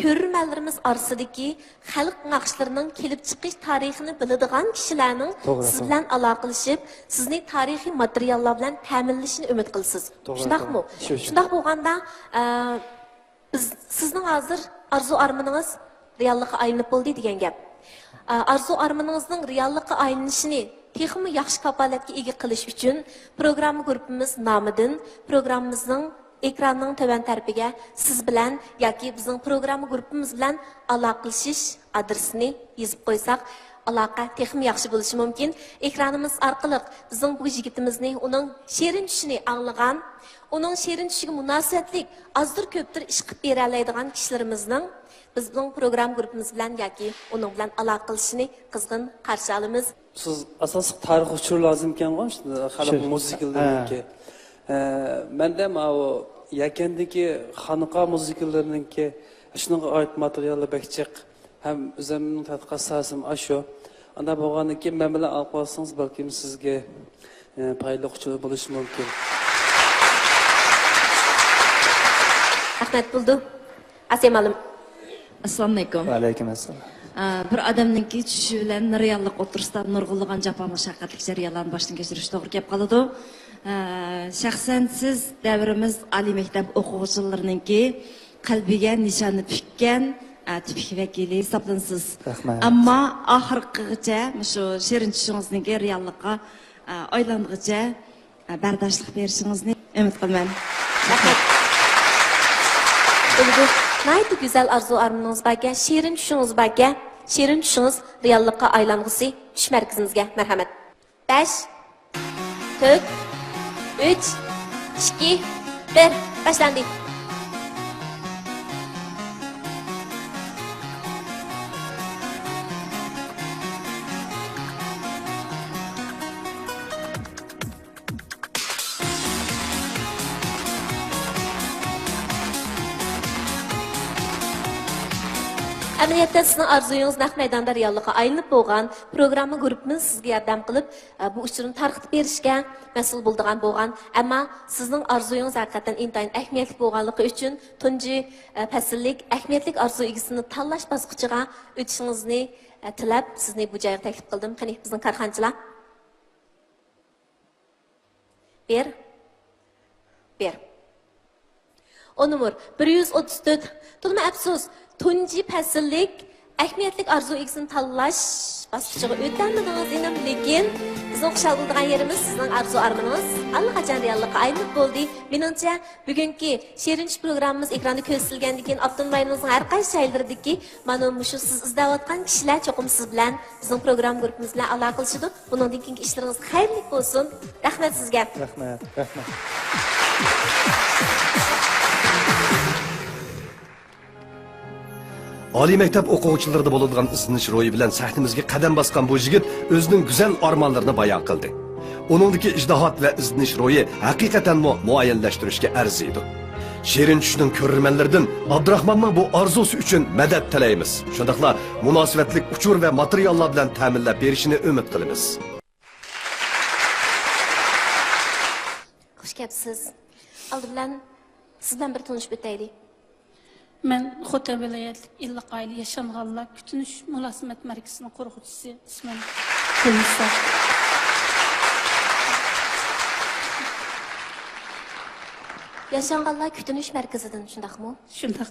كۆرۈرمەنلىرىمىز ئارىسىدىكى خەلق ناخشىلىرىنىڭ كېلىپ چىقىش تارىخىنى بىلىدىغان كىشىلەرنىڭ توغرا، سىز توغرا. بىلەن ئالاقىلىشىپ، سىزنى تارىخىي ماتېرىياللار بىلەن تەمىنلىشىنى ئۈمىد قىلىسىز. توغرا، شۇنداقمۇ؟ توغرا. شۇ، شۇ. شۇنداق بولغاندا، ئە، بىز، سىزنىڭ ھازىر ئارزۇ ئارمىنىڭىز رېئاللىققا ئايلىنىپ بولدى دېگەن گەپ. ئە، ئارزۇ ئارمىنىڭىزنىڭ رېئاللىققا ئايلىنىشىنى تېخىمۇ ياخشى كاپالەتكە ئىگە قىلىش ئۈچۈن، پروگرامما گۇرۇپپىمىز نامىدىن پروگراممىمىزنىڭ ئېكراننىڭ تۆۋەن تەرىپىگە سىز بىلەن ياكى بىزنىڭ پروگرامما گۇرۇپپىمىز بىلەن ئالاقىلىشىش ئادرېسىنى يېزىپ قويساق، ئالاقە تېخىمۇ ياخشى بولۇشى مۇمكىن. ئېكرانىمىز ئارقىلىق بىزنىڭ بۇ يىگىتىمىزنى، ئۇنىڭ شېرىن چۈشىنى ئاڭلىغان، ئۇنىڭ شېرىن چۈشىگە مۇناسىۋەتلىك ئازدۇر كۆپتۇر ئىش قىلىپ بېرەلەيدىغان كىشىلىرىمىزنىڭ بىزنىڭ پروگرامما گۇرۇپپىمىز بىلەن ياكى ئۇنىڭ بىلەن ئالاقىلىشىشىنى قىزغىن قارشى ئالىمىز. سىز ئاساسلىق تارىخ ئۇچۇرى لازىمكەنغۇ، شۇ خەلق شۇ. مۇزىكىلىرىنىڭكى. ھە. ئە، مەندە ماۋۇ يەكەندىكى خانىقا مۇزىكىلىرىنىڭكى شۇنىڭغا ئائىت ماتېرىياللار بەك جىق. ھەم ئۆزۈمنىڭ تەتقىقات ساھەسىم ئاشۇ. ئانداق بولغاندىن كېيىن مەن بىلەن ئالاقىلاشسىڭىز، بەلكىم سىزگە، ئە، پايدىلىق ئۇچۇر بولۇشى مۇمكىن. رەھمەت بولدى. ئاسىيە مۇئەللىم. ئەسسالامۇئەلەيكۇم. ۋەئەلەيكۇم ئەسسالام. ئە، بىر ئادەمنىڭكى چۈشى بىلەن رېئاللىق ئوتتۇرىسىدا نۇرغۇنلىغان جاپا مۇشەققەتلىك جەريانلارنى باشتىن كەچۈرۈش توغرا كەپ قالىدۇ. ئە، شەخسەن سىز دەۋرىمىز ئالىي مەكتەپ ئوقۇغۇچىلىرىنىڭكى قەلبىگە نىشاننى پۈككەن، ئە، تىپىك ۋەكىلى ھېسابلىنىسىز. رەھمەت. ئەمما ئاخىرقىغىچە مۇشۇ شېرىن چۈشىڭىزنىڭكى رېئاللىققا، ئە، ئايلانغىچە، ئە، بەرداشلىق بېرىشىڭىزنى ئۈمىد قىلىمەن. رەھمەت. بولىدۇ. ناھايىتى گۈزەل ئارزۇ ئارمىنىڭىز باركەن، شېرىن چۈشىڭىز باركەن، شېرىن چۈشىڭىز رېئاللىققا ئايلانغۇسى چۈش مەركىزىمىزگە. مەرھەمەت. بەش، تۆت، ئۈچ، ئىككى، بىر. باشلاندى. ئەمەلىيەتتە سىزنىڭ ئارزۇيىڭىز نەق مەيداندا رېئاللىققا ئايلىنىپ بولغان پروگرامما گۇرۇپپىمىز سىزگە ياردەم قىلىپ، ئە، بۇ ئۇچۇرنى تارقىتىپ بېرىشكە مەسئۇل بولىدىغان بولغان. ئەمما سىزنىڭ ئارزۇيىڭىز ھەقىقەتەن ئىنتايىن ئەھمىيەتلىك بولغانلىقى ئۈچۈن تۇنجى، ئە، پەسىللىك ئەھمىيەتلىك ئارزۇ ئىگىسىنى تاللاش باسقۇچىغا ئۆتۈشىڭىزنى، ئە، تىلەپ، سىزنى بۇ جايغا تەكلىپ قىلدىم. قېنى، بىزنىڭ كارخانىچىلار. بىر. بىر. ئون نومۇر، بىر يۈز ئوتتۇز تۆت. تولىمۇ ئەپسۇس، تۇنجى پەسىللىك ئەھمىيەتلىك ئارزۇ ئىگىسىنى تاللاش باسقۇچىغا ئۆتەلمىدىڭىز ئىنىم، لېكىن بىزنىڭ خۇشال بولىدىغان يېرىمىز، سىزنىڭ ئارزۇ ئارمىنىڭىز ئاللىقاچان رېئاللىققا ئايلىنىپ بولدى. مېنىڭچە، بۈگۈنكى شېرىن چۈش پروگراممىمىز ئېكراندا كۆرسىتىلگەندىن كېيىن، ئاپتونوم رايونىمىزنىڭ ھەر قايسى جايلىرىدىكى مانا مۇشۇ سىز ئىزدەۋاتقان كىشىلەر چوقۇم سىز بىلەن، بىزنىڭ پروگرامما گۇرۇپپىمىز بىلەن ئالاقىلىشىدۇ. بۇنىڭدىن كېيىنكى ئىشلىرىڭىز خەيرلىك بولسۇن. رەھمەت سىزگە. رەھمەت، رەھمەت. ئالىي مەكتەپ ئوقۇغۇچىلىرىدا بولىدىغان ئىزدىنىش روھى بىلەن سەھنىمىزگە قەدەم باسقان بۇ يىگىت ئۆزىنىڭ گۈزەل ئارمانلىرىنى بايان قىلدى. ئۇنىڭدىكى ئىجتىھات ۋە ئىزدىنىش روھى ھەقىقەتەنمۇ مۇئەييەنلەشتۈرۈشكە ئەرزىيدۇ. شېرىن چۈشنىڭ كۆرۈرمەنلىرىدىن ئابدۇراخماننىڭ بۇ ئارزۇسى ئۈچۈن مەدەت تىلەيمىز. شۇنداقلا مۇناسىۋەتلىك ئۇچۇر ۋە ماتېرىياللار بىلەن تەمىنلەپ بېرىشىنى ئۈمىد قىلىمىز. خۇش كەپسىز. ئالدى بىلەن سىز بىلەن بىر تونۇشۇپ ئۆتەيلى. مەن خوتەن ۋىلايەتلىك ئىللىق ئائىلە ياشانغانلار كۈتۈنۈش مۇلازىمەت مەركىزىنىڭ قۇرغۇچىسى ئىسمىم گۈلنىسا. ياشانغانلار كۈتۈنۈش مەركىزىدىن، شۇنداقمۇ؟ شۇنداق.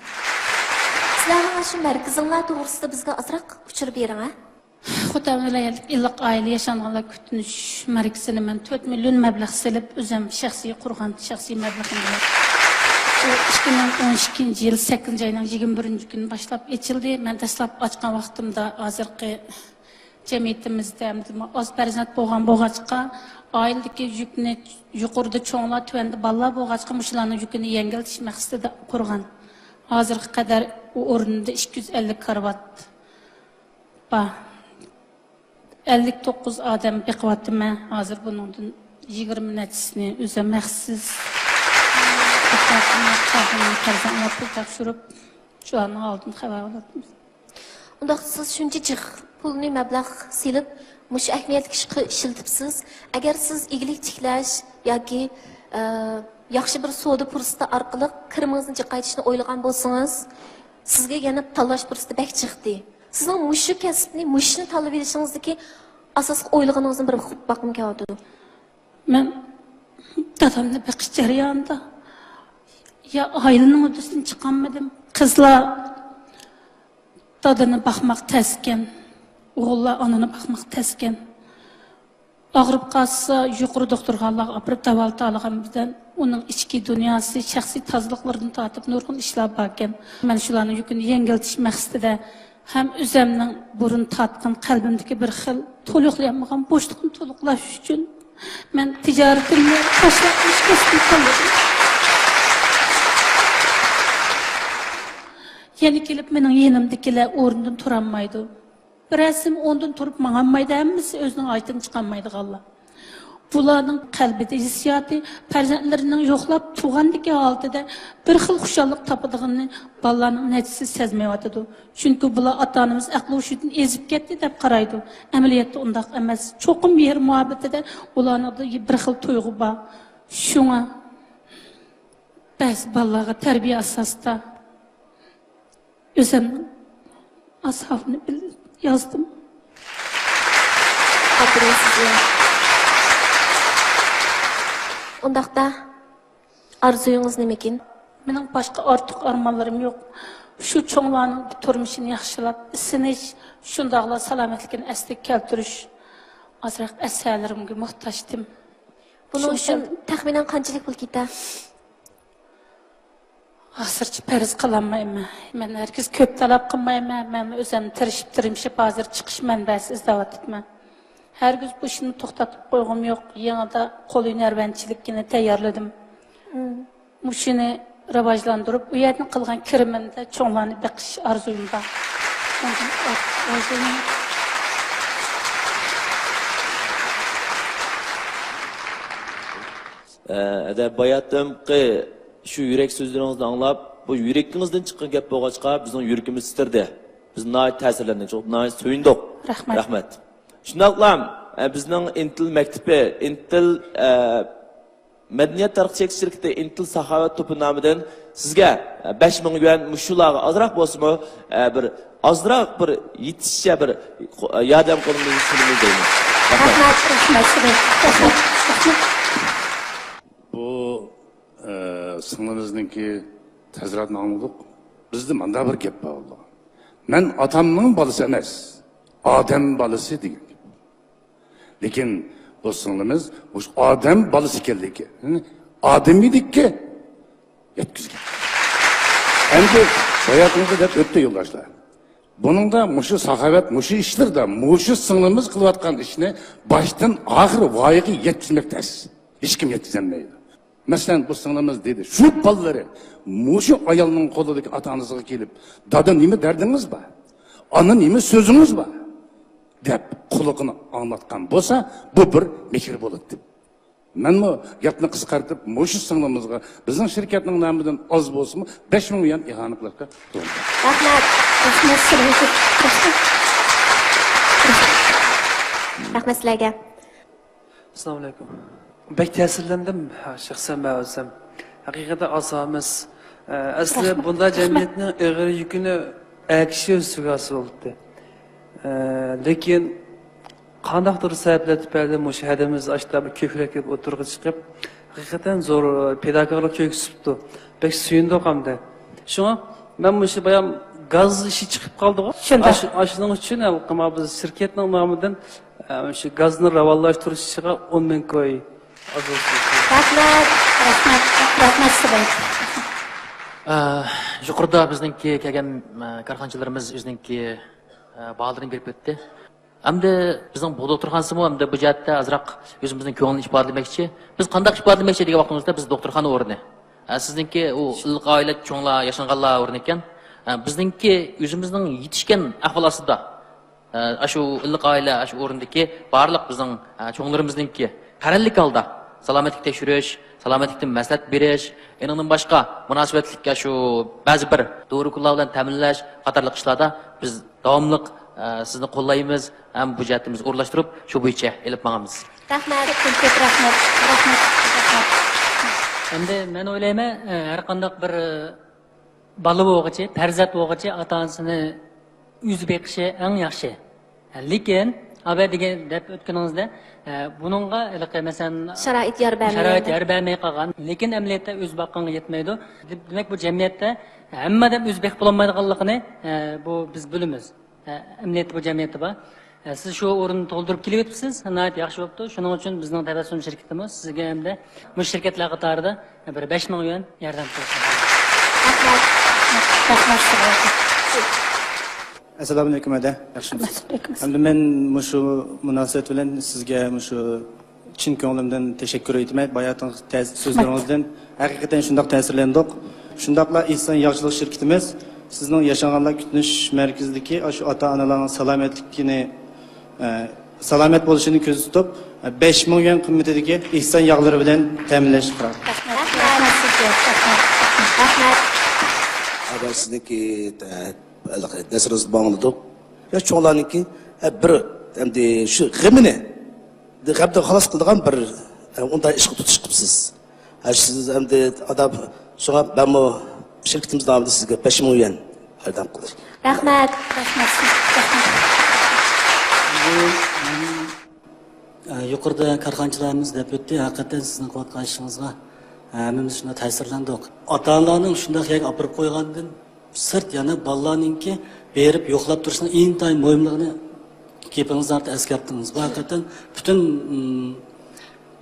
سىلەرنىڭ شۇ مەركىزىڭلار توغرىسىدا بىزگە ئازراق ئۇچۇر بېرىڭە. خوتەن ۋىلايەتلىك ئىللىق ئائىلە ياشانغانلار كۈتۈنۈش مەركىزىنى مەن تۆت مىليون مەبلەغ سېلىپ، ئۆزۈم شەخسىي قۇرغان، شەخسىي مەبلىغىم بىلەن. ئۇ ئىككى مىڭ ئون ئىككىنچى يىل سەككىزىنچى ئاينىڭ يىگىرمە بىرىنچى كۈنى باشلاپ ئېچىلدى. مەن دەسلەپ ئاچقان ۋاقتىمدا ھازىرقى جەمئىيىتىمىزدە ئەمدى ئاز پەرزەنت بولغان بولغاچقا، ئائىلىدىكى يۈكنى يۇقىرىدا چوڭلار، تۆۋەندە بالىلار بولغاچقا، مۇشۇلارنىڭ يۈكىنى يەڭگىللىتىش مەقسىتىدە قۇرغان. ھازىرغا قەدەر ئۇ ئورنىدا ئىككى يۈز ئەللىك كارىۋات بار. ئەللىك توققۇز ئادەم بېقىۋاتىمەن. ھازىر بۇنىڭدىن يىگىرمە نەچچىسىنى ئۆزۈم ھەقسىز پەرزەنتلەرگە پۇل تاپشۇرۇپ، شۇلارنىڭ ئالدىن خەۋەر ئالاتتىم. ئۇنداقتا سىز شۇنچە جىق پۇلنى مەبلەغ سېلىپ، مۇشۇ ئەھمىيەتلىك ئىشقا ئىشلىتىپسىز. ئەگەر سىز ئىگىلىك تىكلەش ياكى، ئە، ياخشى بىر سودا پۇرسىتى ئارقىلىق كىرىمىڭىزنى جىقايتىشنى ئويلىغان بولسىڭىز، سىزگە يەنە تاللاش پۇرسىتى بەك جىق. سىزنىڭ مۇشۇ كەسىپنى، مۇشۇ ئىشنى تاللىۋېلىشىڭىزدىكى ئاساسلىق ئويلىغىنىڭىزنى بىر ئۇقۇپ باققۇم كېلىۋاتىدۇ. مەن دادامنى بېقىش جەريانىدا يا ئائىلىنىڭ ھۆددىسىدىن چىقالمىدىم. قىزلار دادىنى باقماق تەسكەن، ئوغۇللار ئانىنى باقماق تەسكەن. ئاغرىپ قالسا، يۇقىرى دوختۇرخانىلارغا ئاپىرىپ داۋالىتالىغان بىلەن ئۇنىڭ ئىچكى دۇنياسى، شەخسىي تازىلىقلىرىدىن تارتىپ نۇرغۇن ئىشلار باركەن. مەن شۇلارنىڭ يۈكىنى يەڭگىلتىش مەقسىتىدە ھەم ئۆزەمنىڭ بۇرۇن تارتقان قەلبىمدىكى بىر خىل تولۇقلىيالمىغان بوشلۇقنى تولۇقلاش ئۈچۈن مەن تىجارىتىمنى تاشلاپ مۇشۇ كەسىپنى تاللىدىم. يەنە كېلىپ مېنىڭ يېنىمدىكىلەر ئورنىدىن تۇرالمايدۇ. بىرەرسىمۇ ئورنىدىن تۇرۇپ ماڭالمايدۇ، ھەممىسى ئۆزىنىڭ ھاجىتىدىن چىقالمايدىغانلار. بۇلارنىڭ قەلبىدە ھېسسىياتى پەرزەنتلىرىنىڭ يوقلاپ تۇغاندىكى ھالىتىدە بىر خىل خۇشاللىق تاپىدىغىنىنى بالىلارنىڭ نەچچىسى سەزمەيۋاتىدۇ. چۈنكى بۇلار ئاتا-ئانىمىز ئەقلى ھوشىدىن ئېزىپ كەتتى دەپ قارايدۇ. ئەمەلىيەتتە ئۇنداق ئەمەس. چوقۇم مېھىر-مۇھەببىتىدە ئۇلارنىڭدا بىر خىل تۇيغۇ بار. شۇڭا بەزى بالىلارغا تەربىيە ئاساسىدا ئۆزۈمنىڭ ئازابىنى بىل-، يازدىم. ئاپىرىن سىزگە. ئۇنداقتا، ئارزۇيىڭىز نېمىكىن؟ مېنىڭ باشقا ئارتۇق ئارمانلىرىم يوق. شۇ چوڭلارنىڭ تۇرمۇشىنى ياخشىلاپ، ئىسىنىش، شۇنداقلا سالامەتلىكىنى ئەسلىگە كەلتۈرۈش، ئازراق ئەسەرلىرىمگە موھتاجتىم. بۇنىڭ شۇ ئۈچۈن تەخمىنەن قانچىلىك پۇل كېتە؟ ھازىرچە پەرەز قىلالمايمەن. مەن ھەرگىز كۆپ تەلەپ قىلمايمەن. مەن ئۆزۈم تىرىشىپ، تىرمىشىپ، ھازىر چىقىش مەنبەسى ئىزدەۋاتىمەن. ھەرگىز بۇ ئىشنى توختاتقۇم يوق. يېڭىدا قول ھۈنەرۋەنچىلىكىنى تەييارلىدىم. مۇشۇنى راۋاجلاندۇرۇپ، ئۇ يەردىن قىلغان كىرىمىمدە چوڭلارنى بېقىش ئارزۇيۇم بار. ئۇندىن ئارتۇق ئارزۇيۇم يوق. ئە، ھەدە باياتىنقى شۇ يۈرەك سۆزلىرىڭىزنى ئاڭلاپ، بۇ يۈرىكىڭىزدىن چىققان گەپ بولغاچقا، بىزنىڭ يۈرىكىمىز تىترىدى. بىز ناھايىتى تەسىرلەندۇق، ناھايىتى سۆيۈندۇق. رەھمەت. رەھمەت. شۇنداقلا، ئە، بىزنىڭ ئىنتىل مەكتىپى، ئىنتىل، ئە، مەدەنىيەت تەرەققىي چېكىش شىركىتى ئىنتىل ساخاۋەت توپى نامىدىن سىزگە، ئە، بەش مىڭ يۈەن مۇشۇلارغا ئازراق بولسىمۇ، ئە، بىر ئازراق بىر يېتىشىچە بىر، ئە، ياردەم قولىمىزنى سۇنىمىز دەيمىز. رەھمەت. رەھمەت، رەھمەت، رەھمەت. بۇ، ئە، سىڭلىمىزنىڭكى تەسىراتىنى ئاڭلىدۇق. بىزدە مانداق بىر گەپ بار، مەن ئاتامنىڭ بالىسى ئەمەس، ئادەم بالىسى دېگەن گەپ. لېكىن بۇ سىڭلىمىز مۇشۇ ئادەم بالىسى ئىكەنلىكى، ئادىمىيلىككە يەتكۈزگەن. ئەمدى باياتىنقى دەپ ئۆتتى يولداشلار. بۇنىڭدا مۇشۇ ساخاۋەت، مۇشۇ ئىشلىرىدا، مۇشۇ سىڭلىمىز قىلىۋاتقان ئىشنى باشتىن ئاخىر ۋايىغا يەتكۈزمەك تەس. ھېچكىم يەتكۈزەلمەيدۇ. مەسىلەن، بۇ سىڭلىمىز دېدى، شۇ بالىلىرى مۇشۇ ئايالنىڭ قولىدىكى ئاتا-ئانىسىغا كېلىپ، «دادا، نېمە دەردىڭىز بار؟ ئانا، نېمە سۆزىڭىز بار؟» دەپ، قۇلىقىنى ئاڭلاتقان بولسا، بۇ بىر مېھىر بولاتتى. مەنمۇ گەپنى قىسقارتىپ، مۇشۇ سىڭلىمىزغا بىزنىڭ شىركەتنىڭ نامىدىن ئاز بولسىمۇ بەش مىڭ يۈەن ئىئانە قىلىشقا توغرا كەلدى. رەھمەت. رەھمەت سىلەرگە. رەھمەت. رەھمەت سىلەرگە. ئەسسالامۇئەلەيكۇم. بەك تەسىرلەندىم، شەخسەن مەن ئۆزۈم. ھەقىقەتەن ئاز ئەمەس. ئە، ئەسلى رەھمەت. بۇنداق رەھمەت. جەمئىيەتنىڭ ئېغىر يۈكىنى ئەر كىشى ئۆزى ئۈستىگە ئالسا بولاتتى. ئە، لېكىن قانداقتۇر سەۋەبلەر تۈپەيلى مۇشۇ ھەدىمىز ئاشتا بىر كۆكرەك كېلىپ ئوتتۇرىغا چىقىپ، ھەقىقەتەن زور پىداكارلىق كۆرسىتىپتۇ. بەك سۆيۈندۇق ئەمدى. شۇڭا مەن مۇشۇ بايام گاز ئىشى چىقىپ قالدىغۇ. شۇنداق. ئاش-، ئاشۇنىڭ ئۈچۈن، ئە، بىز شىركەتنىڭ نامىدىن، ئە، شۇ گازنى راۋانلاشتۇرۇش ئىشىغا ئون مىڭ كوي ئاز بولسۇن. رەھمەت، رەھمەت، رەھمەت سىلەرگە. ئە، يۇقىرىدا بىزنىڭكى كەلگەن، ئە، كارخانىچىلىرىمىز ئۆزىنىڭكى، ئە، باھالىرىنى بېرىپ ئۆتتى. ئەمدى بىزنىڭ بۇ دوختۇرخانىسىمۇ ئەمدى بۇ جەھەتتە ئازراق ئۆزىمىزنىڭ كۆڭلىنى ئىپادىلىمەكچى. بىز قانداق ئىپادىلىمەكچى دېگەن ۋاقتىمىزدا، بىز دوختۇرخانا ئورنى. ئە، سىزنىڭكى ئۇ ئىللىق ئائىلە، چوڭلار ياشانغانلار ئورنى ئىكەن. ئە، بىزنىڭكى ئۆزىمىزنىڭ يېتىشكەن ئەھۋال ئاستىدا، ئە، ئاشۇ ئىللىق ئائىلە، ئاشۇ ئورۇندىكى بارلىق بىزنىڭ، ئە، چوڭلىرىمىزنىڭكى پەرەنلىك ھالدا سالامەتلىك تەكشۈرۈش، سالامەتلىكتىن مەسلىھەت بېرىش، ئېنىڭدىن باشقا مۇناسىۋەتلىك ئاشۇ بەزى بىر دورا-ئۇكۇللار بىلەن تەمىنلەش قاتارلىق ئىشلاردا بىز داۋاملىق، ئە، سىزنى قوللايمىز ھەم بۇ جەھەتتە بىز ئورۇنلاشتۇرۇپ، شۇ بويىچە ئېلىپ ماڭىمىز. رەھمەت، كۆپ رەھمەت، رەھمەت، رەھمەت. ئەمدى مەن ئويلايمەن، ئە، ھەر قانداق بىر، ئە، بالا بولغۇچى، پەرزەنت بولغۇچى ئاتا-ئانىسىنى ئۆزى بېقىشى ئەڭ ياخشى. لېكىن، ئابە دېگەن دەپ ئۆتكىنىڭىزدە، ئە، بۇنىڭغا ھېلىقى، مەسىلەن، شارائىت يار بەرمىگەندە. شارائىت يار بەرمەي قالغان. لېكىن ئەمەلىيەتتە ئۆزى باققانغا يەتمەيدۇ. دېمەك، بۇ جەمئىيەتتە ھەممە ئادەم ئۆزى بېقىپ بولالمايدىغانلىقىنى، ئە، بۇ بىز بىلىمىز. ئە، ئەمەلىيەتتە بۇ جەمئىيەتتە بار. ئە، سىز شۇ ئورۇننى تولدۇرۇپ كېلىۋېتىپسىز، ناھايىتى ياخشى بوپتۇ. شۇنىڭ ئۈچۈن بىزنىڭ تەبەسسۇم شىركىتىمۇ سىزگە ھەمدە مۇشۇ شىركەتلەر قاتارىدا بىر بەش مىڭ يۈەن ياردەم قىلىشنى خالايمىز. رەھمەت. رەھمەت سىزگە. ئەسسالامۇئەلەيكۇم، ھەدە. ياخشىمۇ؟ ئەسسالامۇئەلەيكۇم. ئەمدى مەن مۇشۇ مۇناسىۋەت بىلەن سىزگە مۇشۇ چىن كۆڭلۈمدىن تەشەككۈر ئېيتىمەن، باياتىنقى تەز-، سۆزلىرىڭىزدىن ھەقىقەتەن شۇنداق تەسىرلەندۇق. شۇنداقلا ئېھسان ياخشىلىق شىركىتىمىز سىزنىڭ ياشانغانلار كۈتۈنۈش مەركىزىدىكى ئاشۇ ئاتا-ئانىلارنىڭ سالامەتلىكىنى، ئە، سالامەت بولۇشىنى كۆزدە تۇتۇپ، بەش مىڭ يۈەن قىممىتىدىكى ئېھسان ياغلىرى بىلەن تەمىنلەشكە قارار قىلدۇق. رەھمەت سىزگە. رەھمەت. رەھمەت. ئەگەر سىزنىڭكى، ئە، نەزىرىڭىزدە باغلىدۇق. ياش چوڭلارنىڭكى، ئە، بىر، ئەمدى شۇ غېمىنى غەمدىن خالاس قىلىدىغان بىر، ئە، ئۇنداق ئىشقا تۇتۇش قىپسىز. ھە، سىز ئەمدى ئاداپ، شۇڭا مەنمۇ شىركىتىمىز نامىدا سىزگە بەش مىڭ يۈەن ياردەم قىلدىم. رەھمەت. رەھمەت. رەھمەت. بۇ، ئە، يۇقىرىدا كارخانىچىلىرىمىز دەپ ئۆتتى. ھەقىقەتەن سىزنىڭ قىلىۋاتقان ئىشىڭىزغا، ئە، ھەممىمىز شۇنداق تەسىرلەندۇق. ئاتا-ئانىلارنىڭ شۇنداق يەرگە ئاپىرىپ قويغاندىن سىرت، يەنە بالىلارنىڭكى بېرىپ يوقلاپ تۇرۇشنىڭ ئىنتايىن مۇھىملىقىنى گېپىڭىزدە ئەسكەرتتىڭىز. بۇ ھەقىقەتەن پۈتۈن، ئىم،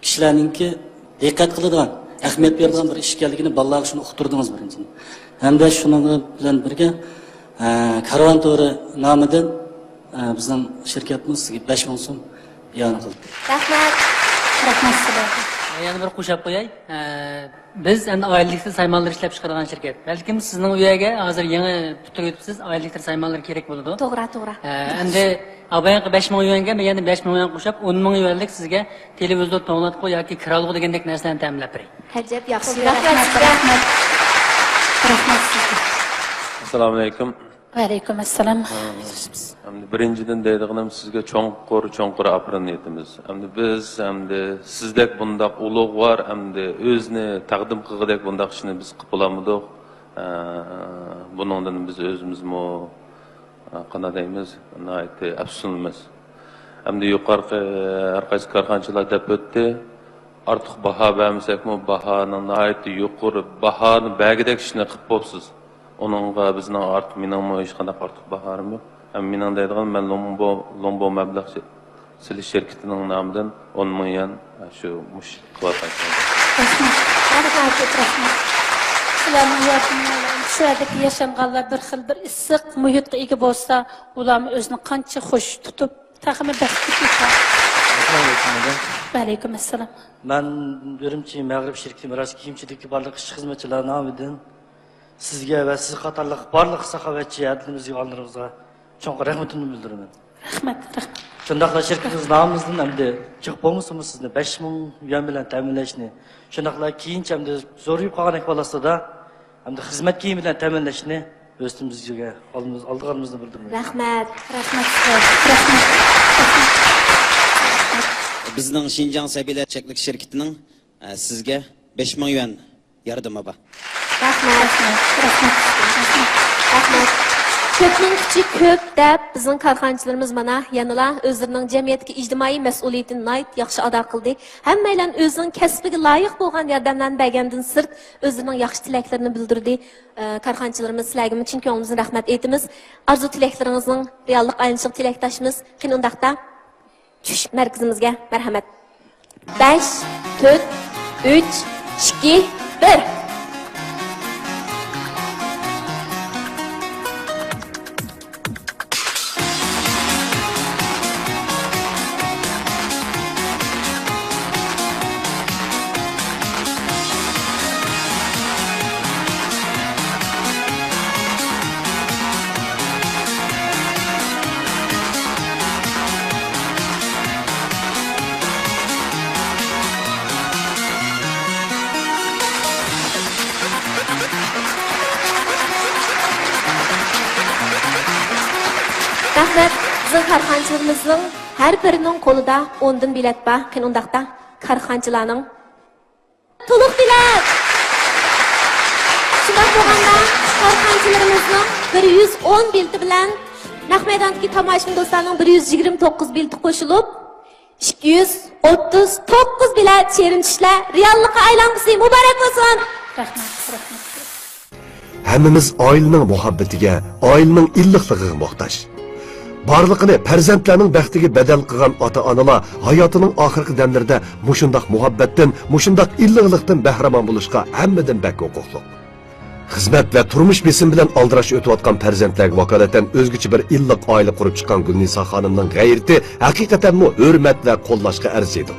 كىشىلەرنىڭكى دىققەت قىلىدىغان، ئەھمىيەت بېرىدىغان بىر ئىش ئىكەنلىكىنى بالىلارغا شۇنى ئۇقتۇردىڭىز بىرىنچىدىن. ھەمدە شۇنىڭ بىلەن بىرگە، ئە، كارۋان تورى نامىدىن، ئە، بىزنىڭ شىركەتمۇ سىزگە بەش مىڭ سوم ئىئانە قىلدى. رەھمەت. رەھمەت سىزگە. يەنە بىر قوشاپ قوياي. ئە، بىز ئەمدى ئائىلىلىك سايمانلىرى ئىشلەپ چىقىرىدىغان شىركەت. بەلكىم سىزنىڭ ئۆيەرگە ھازىر يېڭى پۈتتۈرۈۋېتىپسىز، ئائىلىلىك سايمانلىرى كېرەك بولىدۇ. توغرا، توغرا. ئە، ئەمدى ئاباياڭقى بەش مىڭ يۈەنگە، مەن يەنە بەش مىڭ يۈەن قوشۇپ، ئون مىڭ يۈەنلىك سىزگە تېلېۋىزور، توڭلاتقۇ ياكى كىرئالغۇ دېگەندەك نەرسىلەرنى تەمىنلەپ بېرەي. ئەجەب ياخشى. رەھمەت، رەھمەت. رەھمەت سىزگە. ئەسسالامۇئەلەيكۇم. ۋەئەلەيكۇم ئەسسالام. ئەمدى بىرىنچىدىن دەيدىغىنىم، سىزگە چوڭقۇر، چوڭقۇر ئاپىرىن ئېيتىمىز. ئەمدى بىز، ئەمدى سىزدەك بۇنداق ئۇلۇغۋار، ئەمدى ئۆزىنى تەقدىم قىلغۇدەك بۇنداق ئىشنى بىز قىلىپ بولالمىدۇق. ئە، بۇنىڭدىن بىز ئۆزىمىزمۇ، ئە، قانداق دەيمىز، ناھايىتى ئەپسۇسلىنىمىز. ئەمدى يۇقىرىقى ھەر قايسى كارخانىچىلار دەپ ئۆتتى. ئارتۇق باھا بەرمىسەكمۇ، باھانى ناھايىتى يۇقىرى باھانى بەرگۈدەك ئىشنى قىلىپ بوپسىز. ئۇنىڭغا بىزنىڭ ئارتۇق، مېنىڭمۇ ھېچقانداق ئارتۇق باھام يوق. ھەم مېنىڭ دەيدىغىنىم، مەن لوڭبو، لوڭبو مەبلەغ سېلىش شىركىتىنىڭ نامىدىن ئون مىڭ يۈەن شۇ مۇشۇ قىلىۋاتقان ئىشىم. رەھمەت، رەھمەت، رەھمەت. سىلەرنىڭ ياردىمىڭلار بىلەن شۇ يەردىكى ياشانغانلار بىر خىل بىر ئىسسىق مۇھىتقا ئىگە بولسا، ئۇلارمۇ ئۆزىنى قانچە خۇش تۇتۇپ، تېخىمۇ بەختلىك ياشار. ۋەئەلەيكۇم ئەسسالام. مەن ئۈرۈمچى مەغرىب شىركىتى مىراج كىيىمچىلىكى بارلىق ئىشچى خىزمەتچىلەر نامىدىن سىزگە ۋە سىز قاتارلىق بارلىق ساخاۋەتچى ھەدىلىمىزگە، ئالدىڭىزغا چوڭقۇر رەھمىتىمنى بىلدۈرىمەن. رەھمەت، رەھمەت. شۇنداقلا شىركىتىمىز نامىمىزدىن ئەمدى جىق بولمىسىمۇ سىزنى بەش مىڭ يۈەن بىلەن تەمىنلەشنى، شۇنداقلا كېيىنچە ئەمدى زورىيىپ قالغان ئەھۋال ئاستىدا ئەمدى خىزمەت كىيىمى بىلەن تەمىنلەشنى ئۆستىمىزگە ئالدىمىز-، ئالدىغانلىقىمىزنى بىلدۈرىمىز. رەھمەت. رەھمەت سىزگە. رەھمەت. بىزنىڭ شىنجاڭ سەبىيلەر چەكلىك شىركىتىنىڭ، ئە، سىزگە بەش مىڭ يۈەن ياردىمى بار. رەھمەت. رەھمەت. رەھمەت. رەھمەت. كۆپنىڭ كۈچى كۆپ دەپ، بىزنىڭ كارخانىچىلىرىمىز مانا يەنىلا ئۆزلىرىنىڭ جەمئىيەتتىكى ئىجتىمائىي مەسئۇلىيىتىنى ناھايىتى ياخشى ئادا قىلدى. ھەممەيلەن ئۆزىنىڭ كەسپىگە لايىق بولغان ياردەملەرنى بەرگەندىن سىرت، ئۆزلىرىنىڭ ياخشى تىلەكلىرىنى بىلدۈردى. ئە، كارخانىچىلىرىمىز، سىلەرگىمۇ چىن كۆڭلىمىزدىن رەھمەت ئېيتىمىز. ئارزۇ تىلەكلىرىڭىزنىڭ رېئاللىققا ئايلىنىشىغا تىلەكداشمىز. قېنى ئۇنداقتا، چۈش مەركىزىمىزگە مەرھەمەت. بەش، تۆت، ئۈچ، ئىككى، بىر. رەھمەت. بىزنىڭ كارخانىچىلىرىمىزنىڭ ھەر بىرىنىڭ قولىدا ئوندىن بېلەت بار. قېنى ئۇنداقتا كارخانىچىلارنىڭ تولۇق بېلەت. شۇنداق بولغاندا، كارخانىچىلىرىمىزنىڭ بىر يۈز ئون بېلىتى بىلەن نەق مەيداندىكى تاماشىبىن دوستلارنىڭ بىر يۈز يىگىرمە توققۇز بېلىتى قوشۇلۇپ، ئىككى يۈز ئوتتۇز توققۇز بېلەت. شېرىن چۈشلەر رېئاللىققا ئايلانغۇسى مۇبارەك بولسۇن! رەھمەت، رەھمەت. ھەممىمىز ئائىلىنىڭ مۇھەببىتىگە، ئائىلىنىڭ ئىللىقلىقىغا موھتاج. بارلىقىنى پەرزەنتلەرنىڭ بەختىگە بەدەل قىلغان ئاتا-ئانىلار ھاياتىنىڭ ئاخىرقى دەملىرىدە مۇشۇنداق مۇھەببەتتىن، مۇشۇنداق ئىللىقلىقتىن بەھرىمەن بولۇشقا ھەممىدىن بەك ھوقۇقلۇق. خىزمەت ۋە تۇرمۇش بېسىمى بىلەن ئالدىراش ئۆتۈۋاتقان پەرزەنتلەرگە ۋاكالىتەن ئۆزگىچە بىر ئىللىق ئائىلە قۇرۇپ چىققان گۈلنىسا خانىمنىڭ غەيرىتى ھەقىقەتەنمۇ ھۆرمەت ۋە قوللاشقا ئەرزىيدۇ.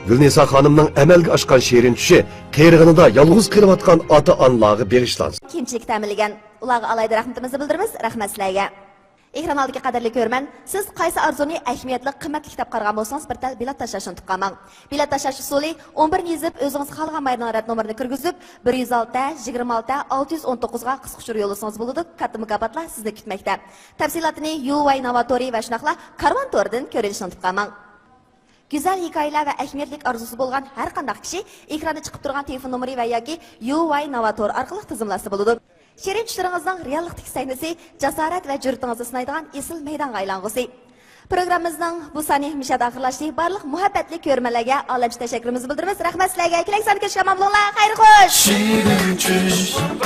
گۈلنىسا خانىمنىڭ ئەمەلگە ئاشقان شېرىن چۈشى قېرىغىنىدا يالغۇز قېلىۋاتقان ئاتا-ئانىلارغا بېغىشلانسۇن. كېمچىلىك تەمىنلىگەن، ئۇلارغا ئالاھىدە رەھمىتىمىزنى بىلدۈرىمىز. رەھمەت سىلەرگە. ئېكران ئالدىدىكى قەدىرلىك كۆرۈرمەن، سىز قايسى ئارزۇنى ئەھمىيەتلىك، قىممەتلىك دەپ قارىغان بولسىڭىز، بىر تال بېلەت تاشلاشنى ئۇنتۇپ قالماڭ. بېلەت تاشلاش ئۇسۇلى: ئون بىرنى يېزىپ، ئۆزىڭىز خالىغان ماينىڭ رەت نومۇرىنى كىرگۈزۈپ، بىر يۈز ئالتە، يىگىرمە ئالتە، ئالتە يۈز ئون توققۇزغا قىسقا ئۇچۇر يوللىسىڭىز بولىدۇ. كاتتا مۇكاپاتلار سىزنى كۈتمەكتە. تەپسىلاتىنى يۇ ۋاي ناۋا تورى ۋە شۇنداقلا كارۋان تورىدىن كۆرۈۋېلىشنى ئۇنتۇپ قالماڭ. گۈزەل ھېكايىلەر ۋە ئەھمىيەتلىك ئارزۇسى بولغان ھەر قانداق كىشى ئېكراندا چىقىپ تۇرغان تېلېفون نومۇرى ۋە ياكى يۇ ۋاي ناۋا تور ئارقىلىق تىزىملاشسا بولىدۇ. شېرىن چۈشلىرىڭىزنىڭ رېئاللىقتىكى سەھنىسى جاسارەت ۋە جۈرئىتىڭىزنى سىنايدىغان ئېسىل مەيدانغا ئايلانغۇسى. پروگراممىمىزنىڭ بۇ سانى مۇشۇ يەردە ئاخىرلاشتى. بارلىق مۇھەببەتلىك كۆرۈرمەنلەرگە ئالەمچە تەشەككۈرىمىزنى بىلدۈرىمىز. رەھمەت سىلەرگە. كېلەكى ساندا كۆرۈشكەن ئامان بولۇڭلار. خەير خوش! شېرىن چۈش.